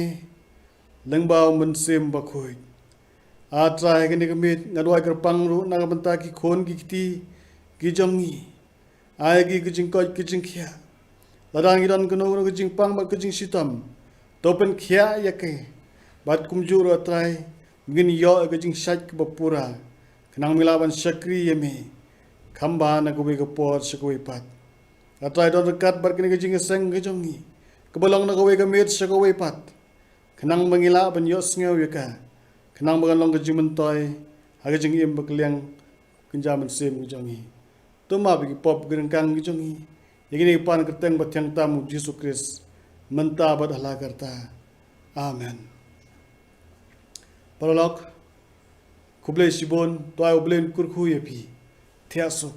lyngba u Mynsiem Bakhuid. A Trai, kane ka miet nga duwai kyrpang ruh na ka bynta ki khun ki kti ki jong ngi. Ai ki ka jingkoit ka jingkhiah. Lada ngi don kano kano ka jingpang bad ka jingshitom, to pynkhiah ïa ki. Bad kumjuh ruh A Trai, ba ngin ïoh ïa ka jingshait kaba pura, khnang ba ngin lah ban shakri ïa me, kham bha na kawei ka por sha kawei pat. A Trai, don ryngkat bad kane ka jingïaseng ka jong ngi kaba long na kawei ka miet sha kawei pat, khnang ba ngin lah ban ïohsngew ïa ka, khnang ba kan long ka jingmyntoi ha ka jingim bakylliang kynja mynsiem ka jong ngi. To map ïa ki pop ki ryngkang ki jong ngi ïa kine ki pan kyrteng ba thiang tam u Jisu Khrist, mynta bad hala karta. Amen. Paralok, khublei shibun, to ai U Blei un kyrkhu ïa phi. Thiah suk.